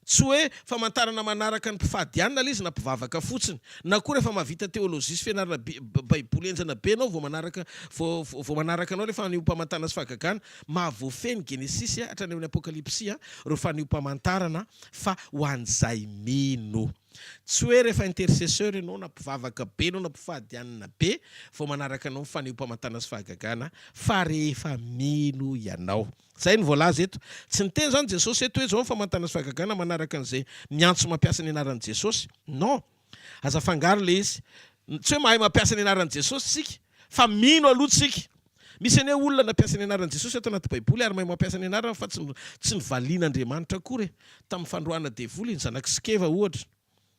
Tsy hoe famantarana manaraka ny mpifady hanina ilay izy na mpivavaka fotsiny. Na koa rehefa mahavita teolojia sy fianarana baiboly henjana be ianao vao manaraka vao vao manaraka anao ilay fanehoam-pamantarana sy fahagagana. Mahavoafehy ny Genesisy hatrany amin'ny Apokalypsy ireo fanehoam-pamantarana fa ho an'izay mino. Tsy hoe rehefa intercesseur ianao na mpivavaka be ianao na mpifady hanina be vao manaraka anao ny fanehoam-pamantarana sy fahagagana fa rehefa mino ianao. Izay no voalaza eto. Tsy niteny izany Jesosy eto hoe izao ny famantarana sy fahagagana manaraka an'izay miantso mampiasa ny anaran'i Jesosy. Non. Aza afangaro ilay izy. Tsy hoe mahay mampiasa ny anaran'i Jesosy isika fa mino aloha tsika. Misy anie olona nampiasa ny anaran'i Jesosy ato anaty baiboly ary mahay mampiasa ny anarany fa tsy tsy novalian'Andriamanitra akory e! Tamin'ny fandroahana devoly, ny zanak'i Skeva ohatra.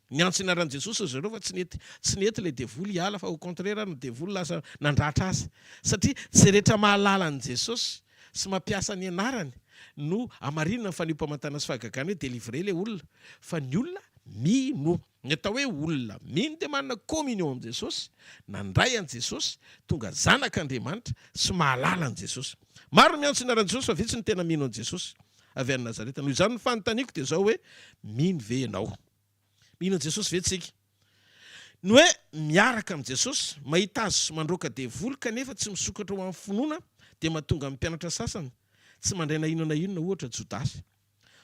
Niantso ny anaran'i Jesosy ry zareo fa tsy nety tsy nety ilay devoly hiala fa au contraire ary ny devoly lasa nandratra azy. Satria tsy izay rehetra mahalala an'i Jesosy sy mampiasa ny anarany no hamarinina ny fanehoam-pamantarana sy fahagagana hoe délivrer ilay olona fa ny olona mino. Ny atao hoe olona mino dia manana communion amin'i Jesosy, nandray an'i Jesosy, tonga zanak'Andriamanitra sy mahalala an'i Jesosy. Maro ny miantso ny anaran'i Jesosy fa vitsy ny tena mino an'i Jesosy avy any Nazareta. Noho izany ny fanontaniako dia izao hoe, mino ve ianao? Mino an'i Jesosy ve tsika? Ny hoe miaraka amin'i Jesosy, mahita Azy sy mandroaka devoly kanefa tsy misokatra ho amin'ny finoana dia mahatonga ny mpianatra sasany tsy mandray na inona na inona ohatra Jodasy.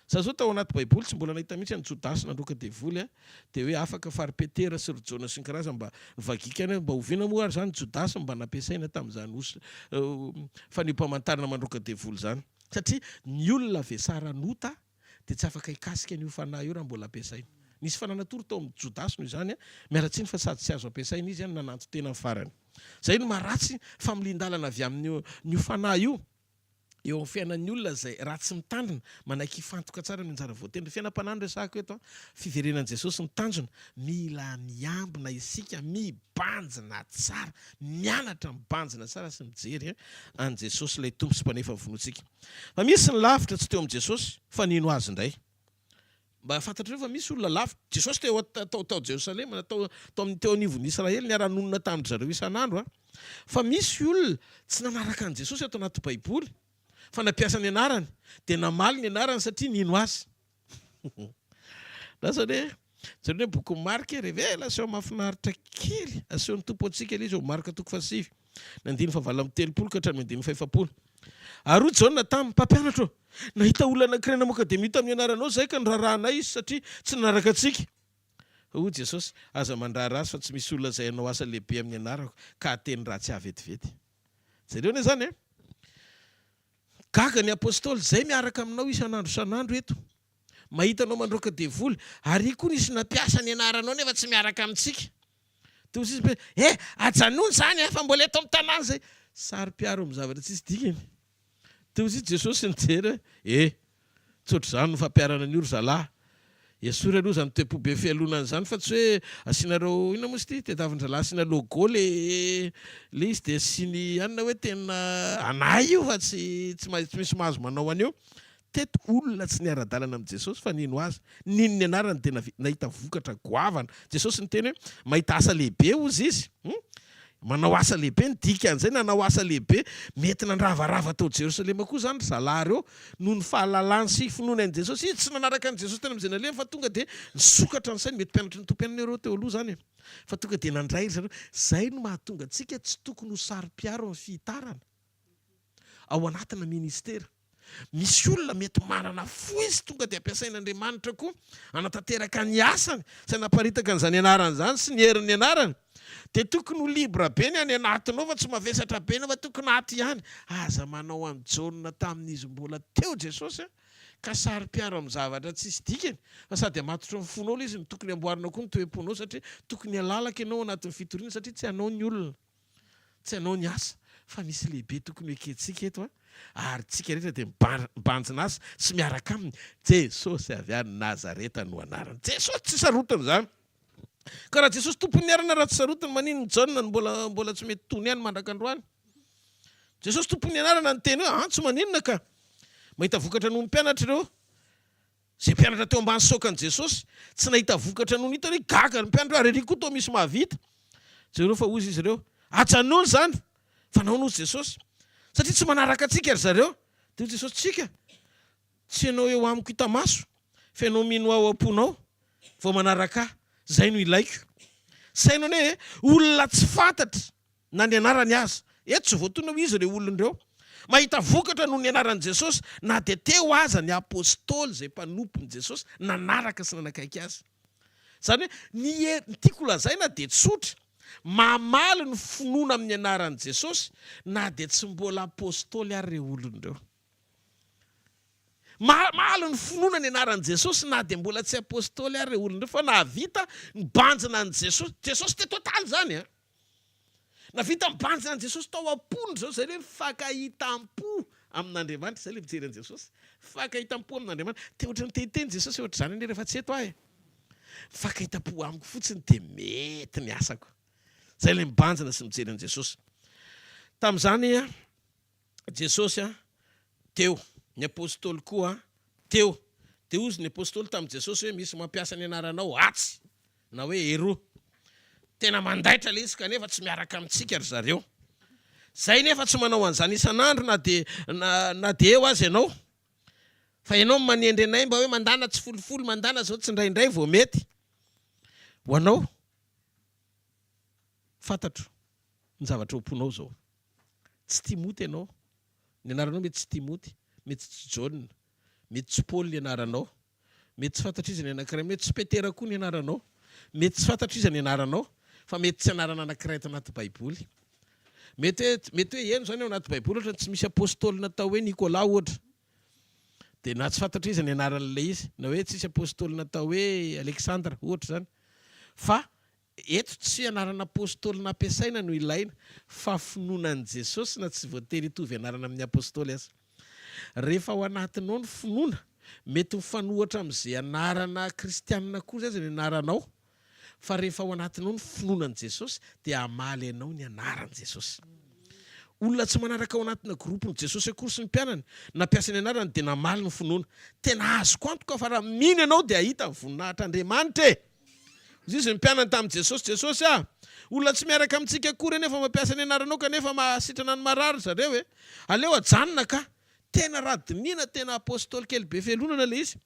Za zao tao anaty baiboly tsy mbola nahita mihitsy an'i Jodasy nandroaka devoly a, dia hoe afaka fa ry Petera sy ry Jaona sy ny karazany mba nivagika any hoe mba oviana moa ary zany Jodasy no mba nampiasaina tamin'izany osy fanehoam-pamantarana mandroaka devoly izany. Satria ny olona vesaran'ota dia tsy afaka hikasika an'io fanahy io raha mbola ampiasaina. Nisy fanahy natory tao amin'i Jodasy noho izany a, miala tsiny fa sady tsy azo ampiasaina izy a no nananton-tena ny farany. Izay no maharatsy familian-dalana avy amin'io fanahy io. eo amin'ny fiainan'ny olona izay raha tsy mitandrina, manaiky hifantoka tsara amin'ny anjara voatendry. Fiainam-panahy no resahako eto an, fiverenan'i Jesosy ny tanjona, mila miambina isika, mibanjina tsara, mianatra mibanjina tsara sy mijery an'i Jesosy ilay Tompo sy Mpanefa ny finoantsika. Fa misy ny lavitra tsy teo amin'i Jesosy fa nino Azy indray. Mba fantatrareo fa misy olona lavitra. Jesosy teo tao tao Jerosalema na tao tao amin'ny teo anivon'ny Israely niara-nonina tamin-dry zareo isan'andro a. Fa misy olona tsy nanaraka an'i Jesosy ato anaty Baiboly fa nampiasa ny anarany dia namaly ny anarany satria nino azy. Lasa anie jereo anie bokin'i Marka e, révélation mahafinaritra kely asehon'ny Tompo antsika ilay izy ao Marka toko fahasivy. Ny andininy fahavalo amby 30 ka hatramin'ny andininy fahefapolo. Ary hoy Jaona taminy, Mpampianatra ô, nahita olona anankiray namoaka demonia tamin'ny anaranao izahay ka noraharahanay izy satria tsy nanaraka antsika. Fa hoy Jesosy, Aza mandraharaha azy fa tsy misy olona izay hanao asa lehibe amin'ny anarako ka hahateny ratsy ahy vetivety. Jereo anie izany e! Gaga ny apostoly, izay miaraka aminao isan'andro isan'andro eto. Mahita anao mandroaka devoly, ary koa nisy nampiasa ny anaranao nefa tsy miaraka amintsika. Dia hoy izy hoe, eh, ajanony izany eh, fa mbola eto amin'ny tanàna izay. Saro-piaro amin'ny zavatra tsisy dikany. Dia hoy izy Jesosy nijery hoe, eh, tsy ohatr'izany no fampiharana an'io ry zalahy. Esory aloha izany toe-po be fialonana izany fa tsy hoe asianareo, inona moa izy ity, tadiavin-drahalahy asiana logo le le izy dia asiany anona hoe tena anay io fa tsy tsy misy mahazo manao an'io. Teto olona tsy niara-dalana amin'i Jesosy fa nino Azy. Nino ny anarany dia nahita vokatra goavana. Jesosy niteny hoe, mahita asa lehibe hozy izy. Hum? Manao asa lehibe, ny dikan'izay nanao asa lehibe mety nandravarava tao Jerosalema koa izany ry zalahy ireo noho ny fahalalany sy finoany an'i Jesosy. Izy tsy nanaraka an'i Jesosy tany amin'izay nalehany fa tonga dia nisokatra ny sainy. Mety mpianatry ny Tompo ihany ireo teo aloha izany e. Fa tonga dia nandray ry zareo. Izay no mahatonga antsika tsy tokony ho saro-piaro amin'ny fihitarana ao anatina ministera. Misy olona mety manana fo izy tonga dia ampiasain'Andriamanitra koa hanatanteraka ny asany sy hanaparitaka an'izany anarany izany sy ny herin'ny anarany. Dia tokony ho libre be ny any anatinao fa tsy mavesatra be enao fa tokony ato ihany. Aza manao an'i Jaona tamin'izy mbola teo Jesosy a! Ka saro-piaro amin'ny zavatra tsisy dikany fa sady hamatotry ny fonao ilay izy no tokony amboarina koa ny toe-ponao satria tokony halalaka ianao anatin'ny fitoriana satria tsy anao ny olona. Tsy anao ny asa fa misy lehibe tokony ho ekentsika eto a! Ary tsika rehetra dia mibanjina azy sy miaraka aminy. Jesosy avy any Nazareta no anarany. Jesosy tsy sarotiny izany. Ka raha Jesosy tompon'ny anarana raha tsy sarotiny maninona Jaona no mbola mbola tsy mety tony ihany mandraka androany? Jesosy tompon'ny anarana niteny hoe an tsy maninona ka. Mahita vokatra noho ny mpianatra ireo. Izay mpianatra teo ambany saokan'i Jesosy, tsy nahita vokatra nony hitany hoe gaga ny mpianatra hoe ary ery koa toa misy mahavita. Jereo fa hozy izy ireo, Ajanony izany! Fa nahoana hozy Jesosy? Satria tsy manaraka antsika ry zareo. Dia hoy Jesosy, Tsika, tsy ianao eo amiko hita maso, fa ianao mino aho ao am-ponao vao manaraka ahy. Izay no ilaiko. Saino anie e, olona tsy fantatra na ny anarany aza. Eto tsy voatonona ho iza ireo olona ireo. Mahita vokatra noho ny anaran'i Jesosy na dia teo aza ny apostoly izay mpanompon'i Jesosy nanaraka sy nanakaiky azy. Izany hoe ny hery, ny tiako holazaina dia tsotra, mamaly ny finoana amin'ny anaran'i Jesosy na dia tsy mbola apostoly ary ireo olona ireo. Mamaly ny finoana ny anaran'i Jesosy na dia mbola tsy apostoly ary ireo olona ireo fa nahavita nibanjina an'i Jesosy. Jesosy teto an-tany izany an! Navita nibanjina an'i Jesosy tao am-pony izao, izay ilay mifankahitam-po amin'Andriamanitra, izay ilay mijery an'i Jesosy. Mifankahitam-po amin'Andriamanitra. Te ohatran'ny te hiteny Jesosy hoe ohatr'izany anie rehefa tsy eto aho e. Mifankahitam-po amiko fotsiny dia mety ny asako. Izay ilay mibanjina sy mijery an'i Jesosy. Tamin'izany Jesosy teo, ny apostoly koa teo. Dia hozy ny apostoly tamin'i Jesosy hoe misy mampiasa ny anaranao atsy. na hoe eroa. Tena mandaitra ilay izy kanefa tsy miaraka amintsika ry zareo. Zay nefa tsy manao an'izany isan'andro na dia na dia eo aza ianao. Fa ianao no manendry anay mba hoe mandana tsy folifolo, mandana zao tsindraindray vao mety. Ho anao, fantatro ny zavatra ao am-ponao izao. Tsy Timoty ianao. Ny anaranao mety tsy Timoty, mety tsy Jaona, mety tsy Paoly ny anaranao. Mety tsy fantatr'iza ny anankiray, mety tsy Petera koa ny anaranao, mety tsy fantatr'iza ny anaranao, fa mety tsy anarana anankiray ato anaty Baiboly. Mety hoe, mety hoe heno izany ao anaty Baiboly ohatra tsy misy apostoly natao hoe Nicolas ohatra. Dia na tsy fantatr'iza ny anaran'ilay izy, na hoe tsisy apostoly natao hoe Alexandre ohatra izany. Fa Eto tsy anarana apostoly nampiasaina no ilaina fa finoana an'i Jesosy na tsy voatery hitovy anarana amin'ny apostoly aza. Rehefa ao anatinao ny finoana, mety mifanohatra amin'izay anarana kristianina akory aza ny anaranao fa rehefa ao anatinao ny finoana an'i Jesosy dia hamaly anao ny anaran'i Jesosy. Olona tsy manaraka ao anatina groupe-n'i Jesosy akory sy ny mpianany, nampiasa ny anarany dia namaly ny finoana. Tena azoko antoka fa raha mino ianao dia hahita ny voninahitr'Andriamanitra e! Hoy izy ny mpianany tamin'i Jesosy, Jesosy a! Olona tsy miaraka amintsika akory anefa mampiasa ny anaranao kanefa mahasitrana ny marary ry zareo e! Aleo ajanona ka! Tena raha dinihina tena apostoly kely be fialonana ilay izy.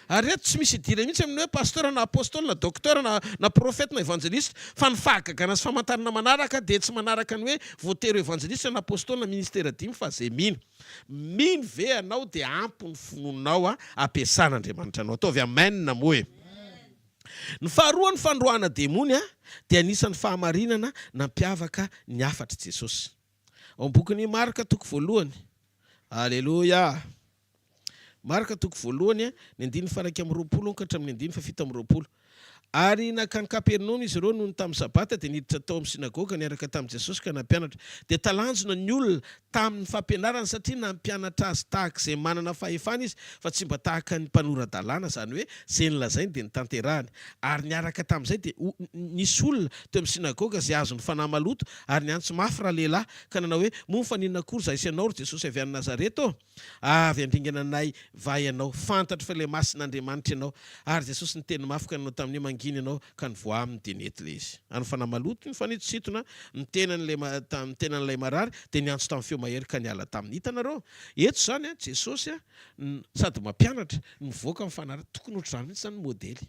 Ary eto tsy misy idirany mihitsy amin'ny hoe pasteur na apostoly na docteur na na prophète na evangeliste fa ny fahagagana sy famantarana manaraka dia tsy manaraka ny hoe voatery ho evangeliste na apostoly na ministera dimy fa izay mino. Mino ve ianao dia ampy ny finoanao ampiasan'Andriamanitra anao. Ataovy amen moa e! Ny faharoa, ny fandroahana demony dia anisan'ny fahamarinana nampiavaka ny hafatr'i Jesosy. Ao amin'ny bokin'i Marka toko voalohany, Aleloia! Marka toko voalohany, ny andininy faha-21 ka hatramin'ny andininy faha-27. Ary nankany Kapernaomy izy ireo nony tamin'ny Sabata, dia niditra tao amin'ny synagoga niaraka tamin'i Jesosy ka nampianatra. Dia talanjona ny olona tamin'ny fampianarany, satria nampianatra azy tahaka izay manana fahefana izy, fa tsy mba tahaka ny mpanora-dalàna, izany hoe, izay nolazainy dia notanterahany. Ary niaraka tamin'izay dia nisy olona teo amin'ny synagoga izay azon'ny fanahy maloto, ary niantso mafy ralehilahy, ka nanao hoe, Moa mifaninona akory izahay sy ianao, ry Jesosy avy any Nazareta ô? Avy handringana anay va ianao? Fantatro fa ilay Masin'Andriamanitra ianao. Ary Jesosy niteny mafy ka nanao taminy hoe, Mangina ianao, ka nivoaha aminy, dia nety ilay izy. Ary ny fanahy maloto nifanitosintona ny tenan'ilay tamin'ny tenan'ilay marary, dia niantso tamin'ny feo mahery ka niala taminy. Hitanareo? Eto izany Jesosy sady mampianatra no mivoaka amin'ny fanahy ratsy. Tokony ohatr'izany mihitsy izany ny modely.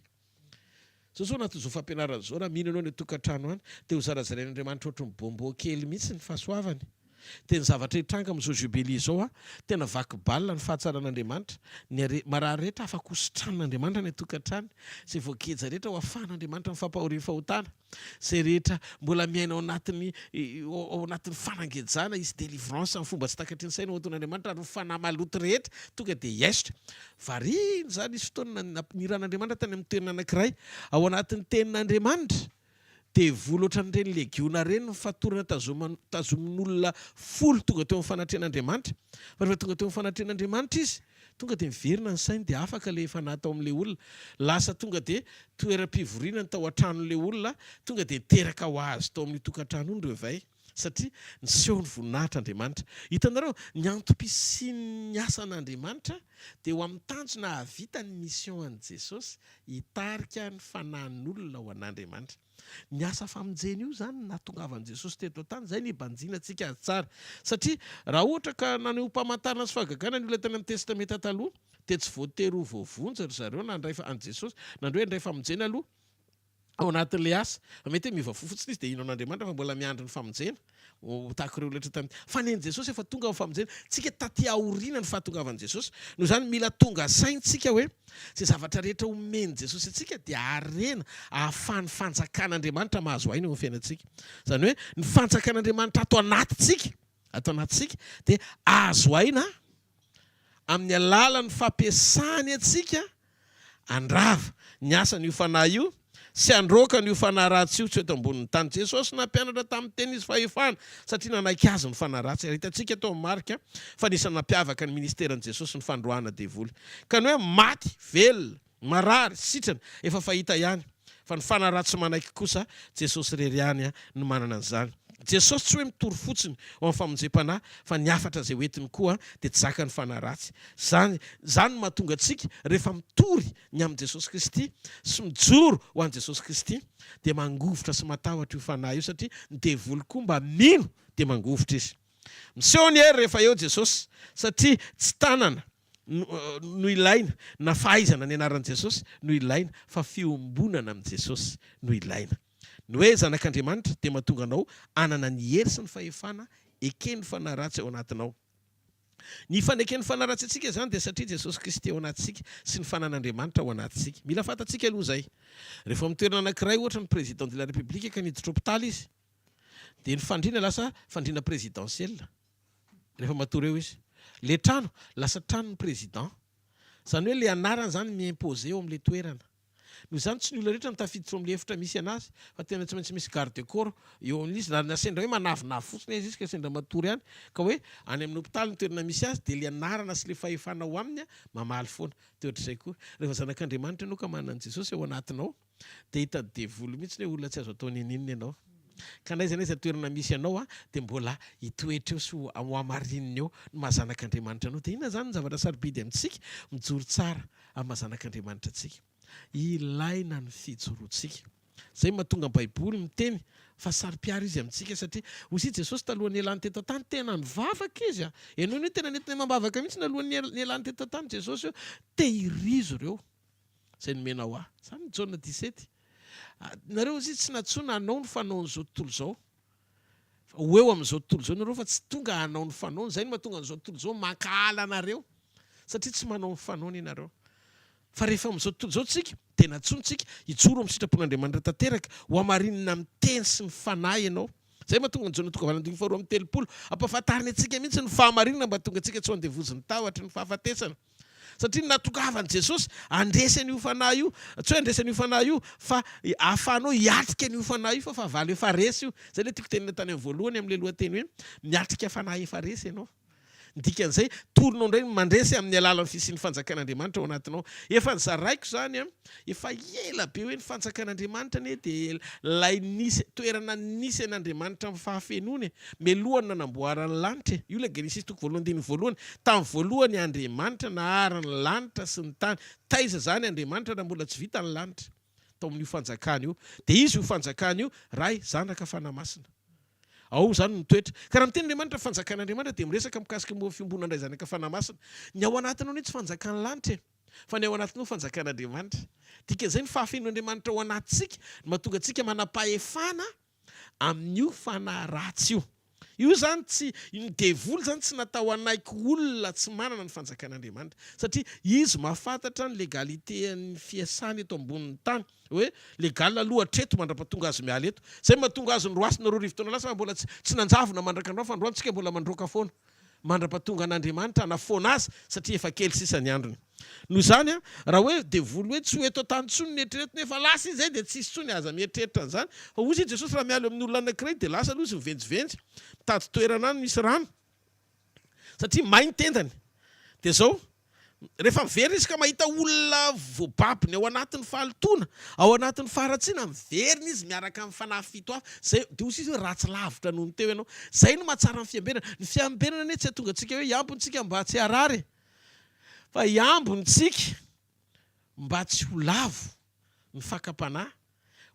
Zao zao anatin'izao fampianarana izao raha mino ianao any an-tokantrano any dia ho zarazarain'Andriamanitra ohatry ny bonbon kely mihitsy ny fahasoavany. Dia ny zavatra hitranga amin'izao Jubilee izao an, tena vaky balle ny fahatsaran'Andriamanitra, ny are, marary rehetra afaka ho sitranin'Andriamanitra any an-tokantrany, izay voageja rehetra ho afahan'Andriamanitra amin'ny fampahorian'ny fahotana, izay rehetra mbola miaina ao anatin'ny, ao anatin'ny fanangejana, hisy délivrance amin'ny fomba tsy takatry ny saina ho ataon'Andriamanitra, ary ny fanahy maloto rehetra tonga dia hiaisotra. Variana izany, nisy fotoana niran'Andriamanitra tany amin'ny toerana anankiray, ao anatin'ny tenin'Andriamanitra, Devoly ohatran'ireny legiona ireny ny fatorana tazomin'olona folo tonga teo amin'ny fanatrehan'Andriamanitra. Fa rehefa tonga teo amin'ny fanatrehan'Andriamanitra izy, tonga dia miverina ny sainy dia afaka ilay fanahy tao amin'ilay olona. Lasa tonga dia toeram-pivoriana ny tao an-tranon'ilay olona, tonga dia niteraka ho azy tao amin'io tokantrano io ny réveil. Satria niseho ny voninahitr'Andriamanitra. Hitanareo, ny antom-pisian'ny asan'Andriamanitra dia ho amin'ny tanjona hahavita ny mission an'i Jesosy, hitarika ny fanahin'olona ho an'Andriamanitra. Ny asa famonjena io izany no nahatongavan'i Jesosy teto an-tany, izay no hibanjinantsika azy tsara. Satria raha ohatra ka naneho famantarana sy fahagagana ny olona tany amin'ny Testamenta Taloha, dia tsy voatery ho voavonjy ry zareo na handray an'i Jesosy, na hoe handray famonjena aloha. ao anatin'ilay asa. Fa mety hoe miova fo fotsiny izy dia hino an'Andriamanitra fa mbola miandry ny famonjena. Ho tahaka ireo olona tamin'ny. Fa nen'i Jesosy efa tonga ny famonjena. Tsika taty aoriana ny fahatongavan'i Jesosy. Noho izany mila tonga saintsika hoe izay zavatra rehetra omen'i Jesosy antsika dia harena ahafahan'ny fanjakan'Andriamanitra mahazo aina eo amin'ny fiainantsika. Izany hoe ny fanjakan'Andriamanitra ato anatintsika, ato anatintsika dia azo aina amin'ny alalan'ny fampiasany antsika handrava ny asan'io fanahy io sy handroaka an'io fanahy ratsy io tsy ho eto ambonin'ny tany. Jesosy nampianatra tamin'ny teny izy fahefana satria nanaiky azy ny fanahy ratsy. Ary hitantsika tao amin'ny Marka fa anisan'ny nampiavaka ny ministeran'i Jesosy ny fandroahana devoly. Ka ny hoe maty, velona, Marary, sitrana, efa fahita ihany. Fa ny fanahy ratsy manaiky kosa, Jesosy irery ihany no manana an'izany. Jesosy tsy hoe mitory fotsiny ho amin'ny famonjem-panahy, fa ny hafatra izay hoentiny koa dia tsy zakan'ny fanahy ratsy. Izany, izany no mahatonga antsika, rehefa mitory ny amin'i Jesosy Kristy, sy mijoro ho an'i Jesosy Kristy, dia mangovitra sy matahotra io fanahy io, satria ny devoly koa mba mino dia mangovitra izy. Miseho ny hery rehefa eo Jesosy, satria tsy tanana, no ilaina, na fahaizana ny anaran'i Jesosy no ilaina, fa fiombonana amin'i Jesosy no ilaina. Ny hoe zanak'Andriamanitra dia mahatonga anao hanana ny hery sy ny fahefana eken'ny fanahy ratsy ao anatinao. Ny faneken'ny fanahy ratsy antsika izany dia satria Jesosy Kristy ao anatintsika sy ny fanan'Andriamanitra ao anatintsika. Mila fantatsika aloha izay. Rehefa ao amin'ny toerana anankiray ohatra ny président de la république ka niditra hopitaly izy, dia ny fandriana lasa fandriana présidentielle. Rehefa matory eo izy. Le trano, lasa tranon'ny président. Izany hoe le anarany izany mi-imposer eo amin'le toerana. Noho izany tsy ny olona rehetra no tafiditra ao amin'le efitra misy anazy fa tena tsy maintsy misy garde corps eo amin'izy na na sendra hoe manavinavy fotsiny aza izy ka sendra matory any ka hoe any amin'ny hopitaly ny toerana misy azy dia le anarana sy le fahefana ao aminy mamaly foana. Dia ohatr'izay koa rehefa zanak'Andriamanitra ianao ka manana an'i Jesosy ao anatinao Dia hitan'ny devoly mihitsy hoe olona tsy azo atao n'inon'inona ianao. Ka n'aiza n'aiza toerana misy anao dia mbola hitoetra eo sy ho hamarininy eo ny maha zanak'Andriamanitra anao. Dia inona izany ny zavatra sarobidy amintsika? Mijoro tsara amin'ny maha zanak'Andriamanitra antsika. Ilaina ny fijoroantsika. Izay no mahatonga ny Baiboly miteny fa saro-piaro izy amintsika satria hoy i Jesosy talohan'ny nialany teto an-tany, tena nivavaka izy. Henoy ny hoe tena nentina amam-bavaka mihitsy alohan'ny nialany teto an-tany Jesosy hoe tehirizo ireo. Izay nomenao ahy. Izany ny Jaona dix-sept. Nareo hozy izy tsy nantsoina hanao ny fanaon'izao tontolo izao. Fa ho eo amin'izao tontolo izao nareo fa tsy tonga hanao ny fanaony. Izay no mahatonga an'izao tontolo izao mankahala anareo. Satria tsy manao ny fanaony ianareo. Fa rehefa amin'izao tontolo izao tsika, dia nantsoina tsika hijoro amin'ny sitrapon'Andriamanitra tanteraka, ho hamarinina amin'ny teny sy ny fanahy ianao. Izay mahatonga ny Jaona toko valo andininy faharoa amby 30, ampahafantariny antsika mihitsy ny fahamarinana mba hahatonga antsika tsy ho andevozin'ny tahotry ny fahafatesana. Satria ny nahatongavan'i Jesosy handresy an'io fanahy io, tsy hoe handresy an'io fanahy io, fa ahafahanao hiatrika an'io fanahy io fa fahavalo efa resy io. Izay ilay tiako tenenina tany amin'ny voalohany amin'ilay lohateny hoe miatrika fanahy efa resy ianao. Ny dikan'izay, torinao indray ny mandresy amin'ny alalan'ny fisian'ny fanjakan'Andriamanitra ao anatinao. Efa nozaraiko izany an, efa ela be hoe ny fanjakan'Andriamanitra anie dia ilay nisy, toerana nisy an'Andriamanitra amin'ny fahafenoany e. Mialohan'ny nanamboarany ny lanitra e. Io ilay Genesisy toko voalohany andininy voalohany. Tamin'ny voalohany Andriamanitra nahary ny lanitra sy ny tany. Taiza izany Andriamanitra raha mbola tsy vita ny lanitra? Tao amin'io fanjakana io. Dia izy io fanjakana io, Ray, Zanaka, Fanahy Masina. Ao izany no mitoetra. Ka raha miteny Andriamanitra fanjakan'Andriamanitra dia miresaka mikasika momba ny fiombonan'ny Ray, Zanaka, Fanahy Masina. Ny ao anatinao anie tsy fanjakan'ny lanitra e. Fa ny ao anatinao fanjakan'Andriamanitra. Dikan'izay ny fahafenoan'Andriamanitra ao anatintsika no mahatonga antsika manam-pahefana amin'io fanahy ratsy io. Io izany tsy, ny devoly izany tsy natao hanaiky olona tsy manana ny fanjakan'Andriamanitra. Satria izy mahafantatra ny légalité an'ny fiasany eto ambonin'ny tany. Hoe légal aloha hatreto mandrapatonga azy miala eto. Izay mahatonga azy noroasina 2000 taona lasa fa mbola tsy tsy nanjavona mandrak'androany fa androany tsika mbola mandroaka foana. Mandra-pahatonga an'Andriamanitra hanafoana azy satria efa kely sisa ny androny. Noho izany, raha hoe devoly hoe tsy ho eto an-tany intsony ny eritreretina efa lasa izy izay dia tsy hisy intsony, aza mieritreritra an'izany. Fa hoy izy Jesosy raha miala eo amin'ny olona anankiray dia lasa aloha izy mivenjivenjy, mitady toerana any misy rano satria may ny tendany. Dia izao, Rehefa miverina izy ka mahita olona voababony ao anatin'ny fahalotoana, ao anatin'ny faharatsiana, miverina izy miaraka amin'ny fanahy fito hafa. Izay, dia hoy izy hoe ratsy lavitra noho ny teo ianao. Izay no mahatsara ny fiambenana. Ny fiambenana anie tsy hahatonga antsika hoe hiambina isika mba tsy harary e. Fa hiambina isika mba tsy ho lavo ny fakam-panahy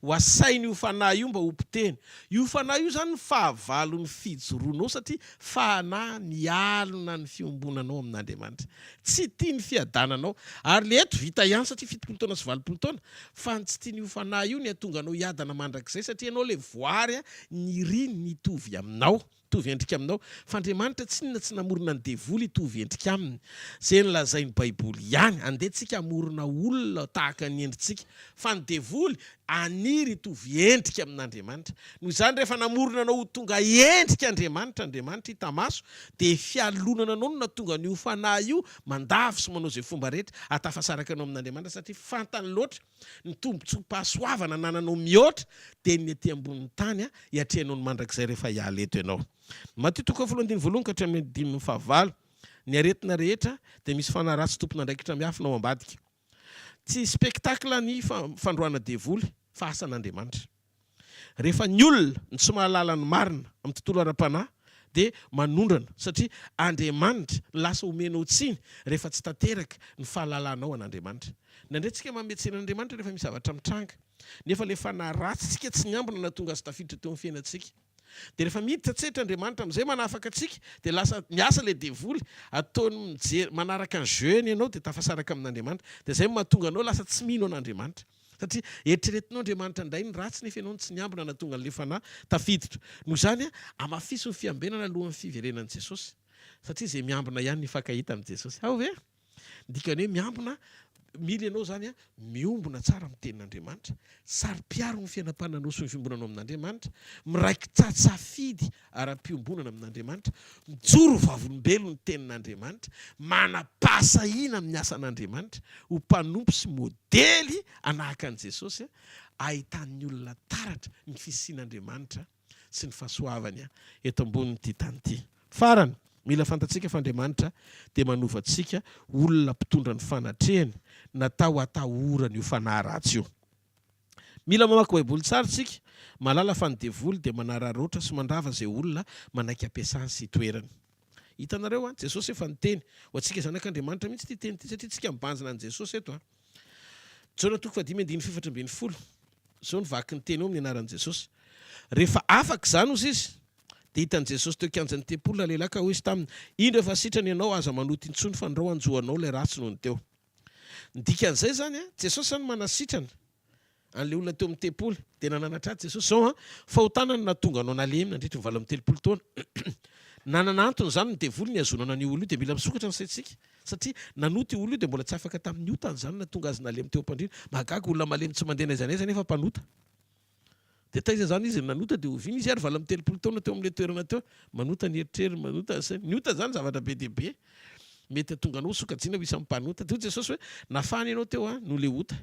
Ho asaina io fanahy io mba ho mpiteny. Io fanahy io izany no fahavalon'ny fijoroanao satria fanahy mialona ny fiombonanao amin'Andriamanitra. Tsy tia ny fiadananao. Ary le eto vita ihany satria 70 taona sy 80 taona. Fa ny tsy tian'io fanahy io ny hahatonga anao hiadana mandrakizay satria ianao le voary niriny ny hitovy aminao. Mitovy endrika aminao. Fa Andriamanitra tsinona tsy namorona ny devoly hitovy endrika aminy. Izay nolazain'ny baiboly ihany. Andeha tsika hamorona olona tahaka ny endritsika. Fa ny devoly haniry hitovy endrika amin'Andriamanitra. Noho izany rehefa namorona anao ho tonga endrika Andriamanitra, Andriamanitra hita maso, dia fialonana anao no nahatonga an'io fanahy io mandavo sy manao izay fomba rehetra hahatafasaraka anao amin'Andriamanitra satria fantany loatra Ny tombontsoam-pahasoavana anananao mihoatra dia ny ety ambonin'ny tany hiatrehanao ny mandrakizay rehefa hiala eto ianao. Matio toko fahafolon'ny andininy voalohany ka hatramin'ny andininy fahavalo, Ny aretina rehetra dia misy fanahy ratsy tompon'andraikitra miafina ao ambadika. Tsy spectacle ny fandroahana devoly fa asan'Andriamanitra. Rehefa ny olona no tsy mahalala ny marina amin'ny tontolo ara-panahy dia manondrana satria Andriamanitra no lasa omenao tsiny rehefa tsy tanteraka ny fahalalanao an'Andriamanitra. Indraindray tsika manome tsiny an'Andriamanitra rehefa misy zavatra mitranga nefa ilay fanahy ratsy tsika tsy niambina nahatonga azy tafiditra teo amin'ny fiainantsika. Dia rehefa miditra an-tsehatra Andriamanitra amin'izay manafaka antsika dia lasa miasa ilay devoly ataony mijery manaraka ny jeu-ny ianao dia tafasaraka amin'Andriamanitra. Dia izay no mahatonga anao lasa tsy mino an'Andriamanitra. Satria eritreretinao Andriamanitra indray ny ratsy nefa ianao no tsy niambina nahatonga an'ilay fanahy tafiditra. Noho izany, amafiso ny fiambenana alohan'ny fiverenan'i Jesosy. Satria izay miambina ihany no hifankahita amin'i Jesosy. Ao ve? Ny dikan'ny hoe miambina, mila ianao izany miombona tsara amin'ny tenin'Andriamanitra, saro-piaro ny fiainam-pananao sy ny fiombonanao amin'Andriamanitra, miraiki-tsafidy ara-piombonana amin'Andriamanitra, mijoro ho vavolombelon'ny Tenin'Andriamanitra, manam-pahasahiana amin'ny asan'Andriamanitra, ho mpanompo sy modely hanahaka an'i Jesosy, ahitan'ny olona taratra ny fisian'Andriamanitra sy ny fahasoavany eto ambonin'ity tany ity. Farany, mila fantatsika fa Andriamanitra dia manova antsika ho olona mpitondra ny fanatrehany, natao hatahorana io fanahy ratsy io. Mila mamaky Baiboly tsara isika, mahalala fa ny devoly dia manararaotra sy mandrava izay olona manaiky ampiasany sy itoerany. Hitanareo an, Jesosy efa niteny, ho antsika zanak'Andriamanitra mihitsy ity teny ity satria tsika mibanjina an'i Jesosy eto an. Jaona toko fahadimy andininy faha-14, izao no vaky ny teny eo amin'ny anaran'i Jesosy. Rehefa afaka izany hozy izy, dia hitan'i Jesosy teo kianjan'ny tempoly ralehilahy ka hoy izy taminy, Indro efa sitrana ianao, aza manoto intsony fandrao hanjo anao ilay ratsy noho ny teo. Ny dikan'izay izany an, Jesosy izany manasitrana an'ilay olona teo amin'ny tempoly, dia nananatra azy Jesosy, izao an, fahotana no nahatonga anao nalemy nandritry ny 38 taona. Nanana antony izany ny devoly nihazonana an'io olona io, dia mila misokatra ny saintsika, satria nanota io olona io dia mbola tsy afaka tamin'ny otany izany no nahatonga azy nalemy teo am-pandriana. Mahagaga olona malemy tsy mandeha n'aiza n'aiza nefa mpanota. Dia taiza izany izy no nanota dia oviana izy ary 38 taona teo amin'ilay toerana teo? Manota ny eritreriny, manota ny sainy. Ny ota izany zavatra be dia be mety hahatonga anao ho sokajiana ho isan'ny mpanota. Dia hoy Jesosy hoe, nafahana ianao teo noho ilay ota,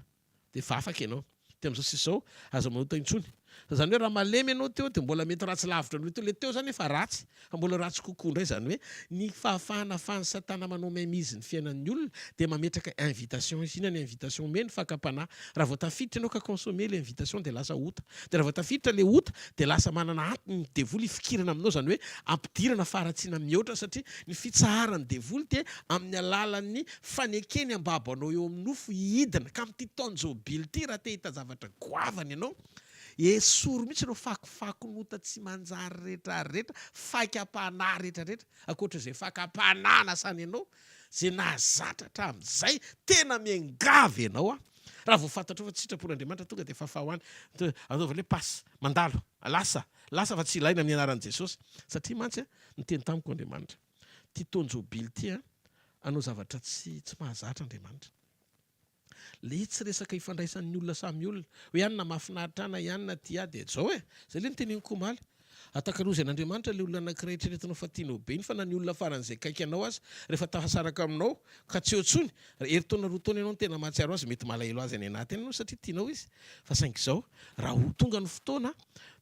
dia efa afaka ianao. Dia amin'izao sisa izao, aza manota intsony. Fa izany hoe raha malemy ianao teo dia mbola mety ratsy lavitra noho teo. Ilay teo izany efa ratsy, fa mbola ratsy kokoa indray. Izany hoe ny fahafahana afahan'i Satana manao mainmise ny fiainan'ny olona dia mametraka invitation izy. Inona ny invitation omeny? Fakam-panahy. Raha vao tafiditra ianao ka consommer ilay invitation dia lasa ota. Dia raha vao tafiditra ilay ota dia lasa manana antony ny devoly hifikirana aminao, izany hoe ampidirana faharatsiana mihoatra satria ny fitsaharan'ny devoly dia amin'ny alalan'ny fanekeny hambabo anao eo amin'ny nofo hihidina. Ka amin'ity taon-jobily ity raha te hahita zavatra goavana ianao, esory mihitsy ireo fakofakon'ota tsy manjary rehetra rehetra, faikam-panahy rehetra rehetra, ankoatra izay fakam-panahy nasany anao, izay nahazatra hatramin'izay, tena miangavy anao aho, raha vao fantatrao fa tsy sitrapon'Andriamanitra, tonga dia fafao any, ataovy ilay passe, mandalo, lasa, Lasa fa tsy ilaina amin'ny anaran'i Jesosy. Satria mantsy niteny tamiko Andriamanitra. Ity taon-jobily ity an, hanao zavatra tsy tsy mahazatra Andriamanitra. Le tsy resaka ifandraisan'ny olona samy olona. Hoe anona mahafinaritra ahy na i anona tia ahy dia zao e! Zay le noteneniko omaly. Atakalozy an'Andriamanitra le olona anankiray eritreretinao fa tianao be iny fa na ny olona faran'izay akaiky anao aza rehefa tafasaraka aminao ka tsy eo intsony, herintaona roa taona ianao no tena mahatsiaro azy, mety malahelo azy any anaty any ianao satria tianao izy fa saingy izao raha ho tonga ny fotoana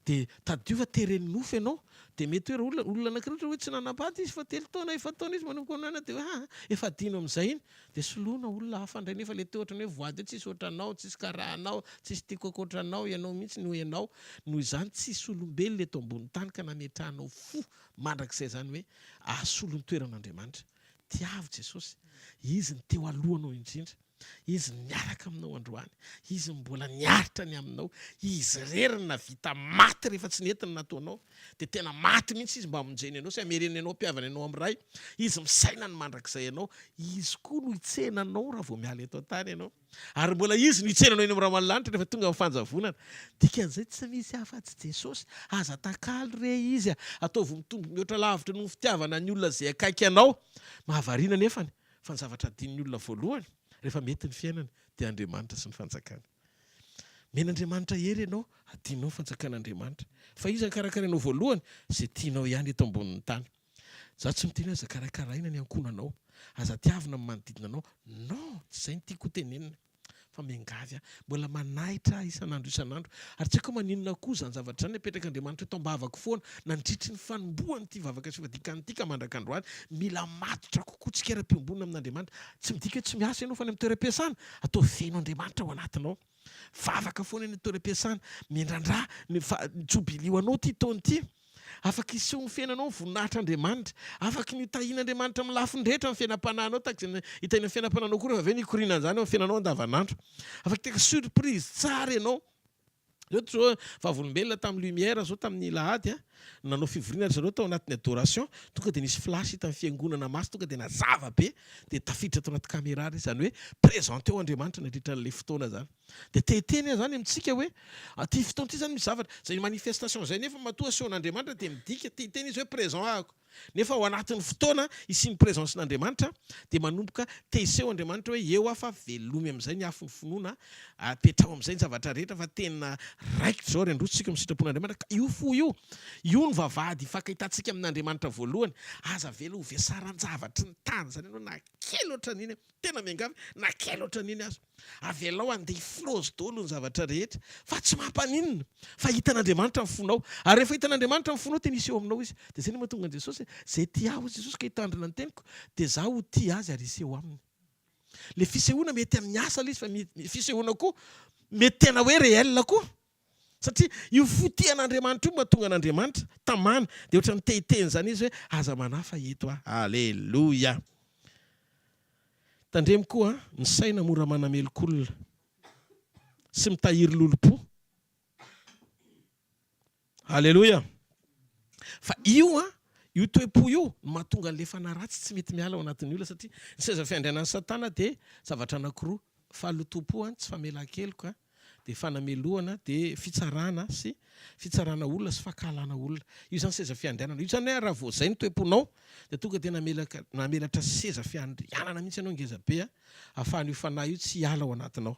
dia tadidio fa teren'ny nofo ianao dia mety hoe raha olona olona anankiray ohatra hoe tsy nanambady izy fa telo taona efa-taona izy manomboka manana dia hoe aa efa adino amin'izay iny Dia soloina olona hafa indray nefa le teo ohatran'ny hoe voady hoe tsisy ohatranao, tsisy karaha anao, tsisy tiako ankoatranao, ianao mihitsy no ianao. Noho izany tsisy olombelona eto ambony tany ka nametrahanao fo mandrakizay izany hoe ahasolo ny toeran'Andriamanitra. Tiavo Jesosy. Izy no teo alohanao indrindra. Izy no miaraka aminao androany. Izy no mbola niaritra ny aminao. Izy irery no nahavita maty rehefa tsy nety ny nataonao. Dia tena maty mihitsy izy mba hamonjeny anao sy hamerenany anao hampihavany anao amin'ny Ray. Izy misaina ny mandrakizay anao. Izy koa no hitsena anao raha vao miala eto an-tany ianao. Ary mbola Izy no hitsena anao eny amin'ny rahona lanitra rehefa tonga amin'ny fanjavonana. Dikan'izay tsy misy afa-tsy Jesosy. Aza atakalo re Izy a! Ataovy mitombo mihoatra lavitra noho ny fitiavana ny olona izay akaiky anao. Mahavariana anefany fa ny zavatra adinon'ny olona voalohany rehefa mety ny fiainany dia Andriamanitra sy ny fanjakany. Omen'Andriamanitra hery ianao, adinonao ny fanjakan'Andriamanitra. Fa iza no karakarainao voalohany? Izay tianao ihany eto ambonin'ny tany. Izaho tsy miteny hoe aza karakaraina ny ankohonanao, aza tiavina ny manodidina anao, non, tsy izay no tiako ho tenenina, fa miangavy aho, mbola manahitra ahy isan'andro isan'andro, ary tsy haiko hoe maninona koa izany zavatra izany apetrak'Andriamanitra eto am-bavako foana, nandritry ny fanombohan'ity vavaka sy fadikan ity ka mandrak'androany, mila matotra kokoa tsika ara-piombonana amin'Andriamanitra, tsy midika hoe tsy miasa ianao fa any amin'ny toeram-piasana, ataovy feno Andriamanitra ao anatinao, vavaka foana eny amin'ny toeram-piasana, miandrandrà ny fa jobily ho anao ity taona ity. Afaka hiseho ny fiainanao ny voninahitr'Andriamanitra. Afaky ny hotahian'Andriamanitra amin'ny lafiny rehetra ny fiainam-panahinao tahaka izay hitahiana ny fiainam-panahinao koa rehefa avy eo ny hikorianan'izany eo amin'ny fiainanao andavanandro. Afaka tena surprise tsara ianao. Zao zao vavolombelona tamin'ny lumière zao tamin'ny lahady a, nanao fivoriana ry zareo tao anatin'ny adoration, tonga dia nisy flash hitan'ny fiangonana maso tonga dia nazava be dia tafiditra tao anaty caméra ry izany hoe présent teo Andriamanitra nandritra an'ilay fotoana izany. Dia te hiteny aho izany amintsika hoe aty fotoana ity izany misy zavatra, izay manifestation izay nefa matoa asehon'Andriamanitra dia midika, te hiteny izy hoe présent ahako. Nefa ao anatin'ny fotoana hisian'ny présence-n'Andriamanitra dia manomboka te hiseho Andriamanitra hoe eo aho fa velomy amin'izay ny afon'ny finoana, apetraho amin'izay ny zavatra rehetra fa tena raikitra izao ary androso tsika amin'ny sitrapon'Andriamanitra. Ka io fo io, io no vavahady ifankahitantsika amin'Andriamanitra voalohany. Aza avela ho vesaran-javatry ny tany izany ianao na kely ohatran'iny. Tena miangavy na kely ohatran'iny aza. Avelao handeha hiflôzy daholo ny zavatra rehetra fa tsy mampaninona fa hitan'Andriamanitra ny fonao. Ary rehefa hitan'Andriamanitra ny fonao tena hiseho aminao Izy. Dia izay no mahatonga an'i Jesosy hoe, Izay tia Ahy hoy Jesosy ka hitandrina ny teniko dia Izaho ho tia azy ary hiseho aminy. Ilay fisehoana mety amin'ny asa ilay izy fa ny fisehoana koa mety tena hoe réel koa. Satria io fo tia an'Andriamanitra io no mahatonga an'Andriamanitra tamana. Dia ohatran'ny te hiteny izany izy hoe, aza manahy fa eto aho. Aleloia! Tandremo koa ny saina mora manameloka olona sy mitahiry lolompo. Aleloia! Fa io an, io toe-po io no mahatonga an'ilay fanahy ratsy tsy mety miala ao anatin'ny olona satria ny seza fiandrianan'i Satana dia zavatra anankiroa, fahalotoam-po an, tsy famelan-keloka an. dia fanamelohana, dia fitsarana sy fitsarana olona sy fankahalana olona. Io izany seza fiandrianana. Io izany hoe raha vao izay ny toe-ponao dia tonga dia namelaka namelatra seza fiandrianana mihitsy ianao ngeza be a, ahafahan'io fanahy io tsy hiala ao anatinao.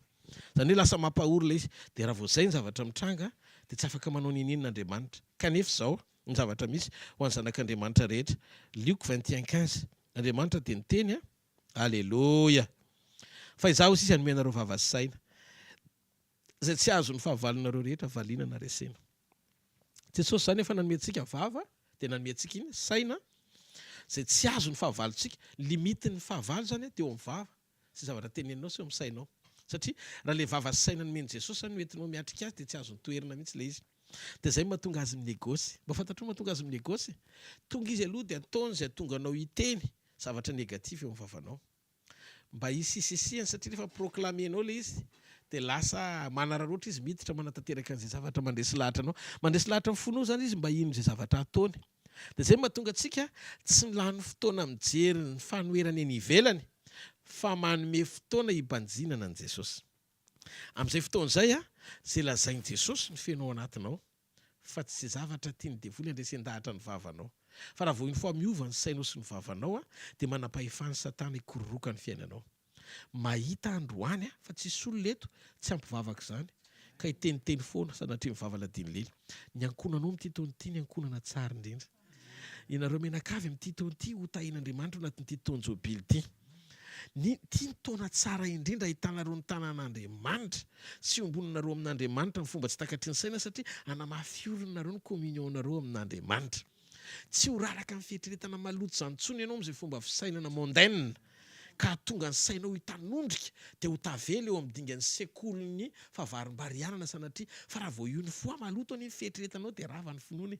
Izany hoe lasa mampahory ilay izy. Dia raha vao izay ny zavatra mitranga dia tsy afaka manao n'inon'inona Andriamanitra. Kanefa izao ny zavatra misy ho an'ny zanak'Andriamanitra rehetra. Lioka 21 15. Andriamanitra dia niteny a. Aleloia! Fa izaho sisa hanome anareo vava sy saina, izay tsy azon'ny fahavalonareo rehetra valiana na resena. Jesosy izany efa nanome antsika vava, dia nanome antsika iny saina, izay tsy azon'ny fahavalontsika. Limite-n'ny fahavalo izany dia eo amin'ny vava sy zavatra teneninao sy eo amin'ny sainao. Satria raha ilay vava sy saina nomen'i Jesosy izany no entinao miatrika azy dia tsy azony toherina mihitsy ilay izy. Dia izay no mahatonga azy mi-negosy. Mba fantatrao mahatonga azy mi-negosy? Tonga izy aloha dia ataony izay hahatonga anao hiteny zavatra négatif eo amin'ny vavanao. Mba hisisisihany satria rehefa proclamer-nao ilay izy dia lasa manararaotra izy miditra manatanteraka an'izay zavatra mandresy lahatra anao. Mandresy lahatra ny fonao izany izy mba hino izay zavatra ataony. Dia izay no mahatonga antsika tsy lany fotoana mijery ny fanoherana eny ivelany fa manome fotoana hibanjinana an'i Jesosy. Amin'izay fotoana izay, izay lazain'i Jesosy no feno ao anatinao. Fa tsy izay zavatra tian'ny devoly handresen-dahatra ny vavanao. Fa raha vao une fois miova ny sainao sy ny vavanao dia manam-pahefana satana hikororoka ny fiainanao. Mahita androany aho fa tsisy olona eto tsy ampy vavaka izany ka hiteniteny foana sanatria ny vava ladin'i Lily. Ny ankohonanao amin'ity taona ity ny ankohonana tsara indrindra. Ianareo mianakavy amin'ity taona ity ho tahian'Andriamanitra ao anatin'ity taon-jobily ity. Ny ity ny taona tsara indrindra ahitanareo ny tanan'Andriamanitra sy iombonanareo amin'Andriamanitra amin'ny fomba tsy takatry ny saina satria hanamafy orina nareo ny communion-nareo amin'Andriamanitra. Tsy ho raraka amin'ny fieritreretana maloto izany intsony ianao amin'izay fomba fisainana mondaine ka hahatonga ny sainao hitanondrika dia ho tavela eo amin'ny dingan'ny sekolin'ny fahavarimbarianana sanatria fa raha vao une fois maloto anie ny fieritreretanao dia rava ny finoana e!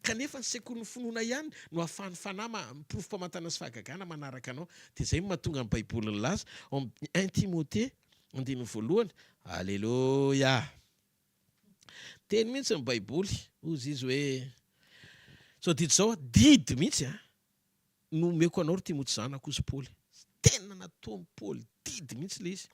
Kanefa ny sekolin'ny finoana ihany no ahafahan'ny fanahy ma, porofom-pamantarana sy fahagagana manaraka anao. Dia izay no mahatonga ny Baiboly nilaza ao amin'ny un Timothée andininy voalohany, Aleloia! Miteny mihitsy ny Baiboly, hozy izy hoe, izao didy izao, didy mihitsy an! no omeko anao ry Timoty zanako, hozy Paoly. Tena nataon'i Paoly didy mihitsy ilay izy.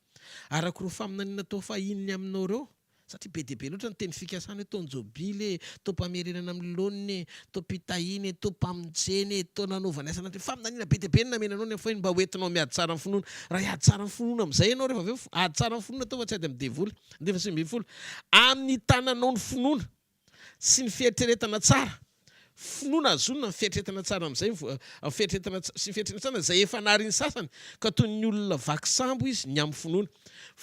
Araka ireo faminaniana natao fahiny ny aminao ireo, satria be dia be loatra ny teny fikasana hoe taon-jobily e, taom-pamerenana amin'ny laoniny e, taom-pitahiana e, taom-pamonjena e, taona-nanaovana asa anaty. Faminaniana be dia be no namena anao ny amin'ny fahiny mba hoentinao miady tsara amin'ny finoana. Raha hiady tsara amin'ny finoana amin'izay ianao rehefa avy eo, ady tsara amin'ny finoana atao fa tsy ady amin'ny devoly. Andiany 19. Amin'ny tananao ny finoana. sy ny fieritreretana tsara, finoana azonina ny fieritreretana tsara amin'izay ny fieritreretana sy ny fieritreretana tsara izay efa narian'ny sasany ka toy ny olona vaky sambo izy ny amin'ny finoana.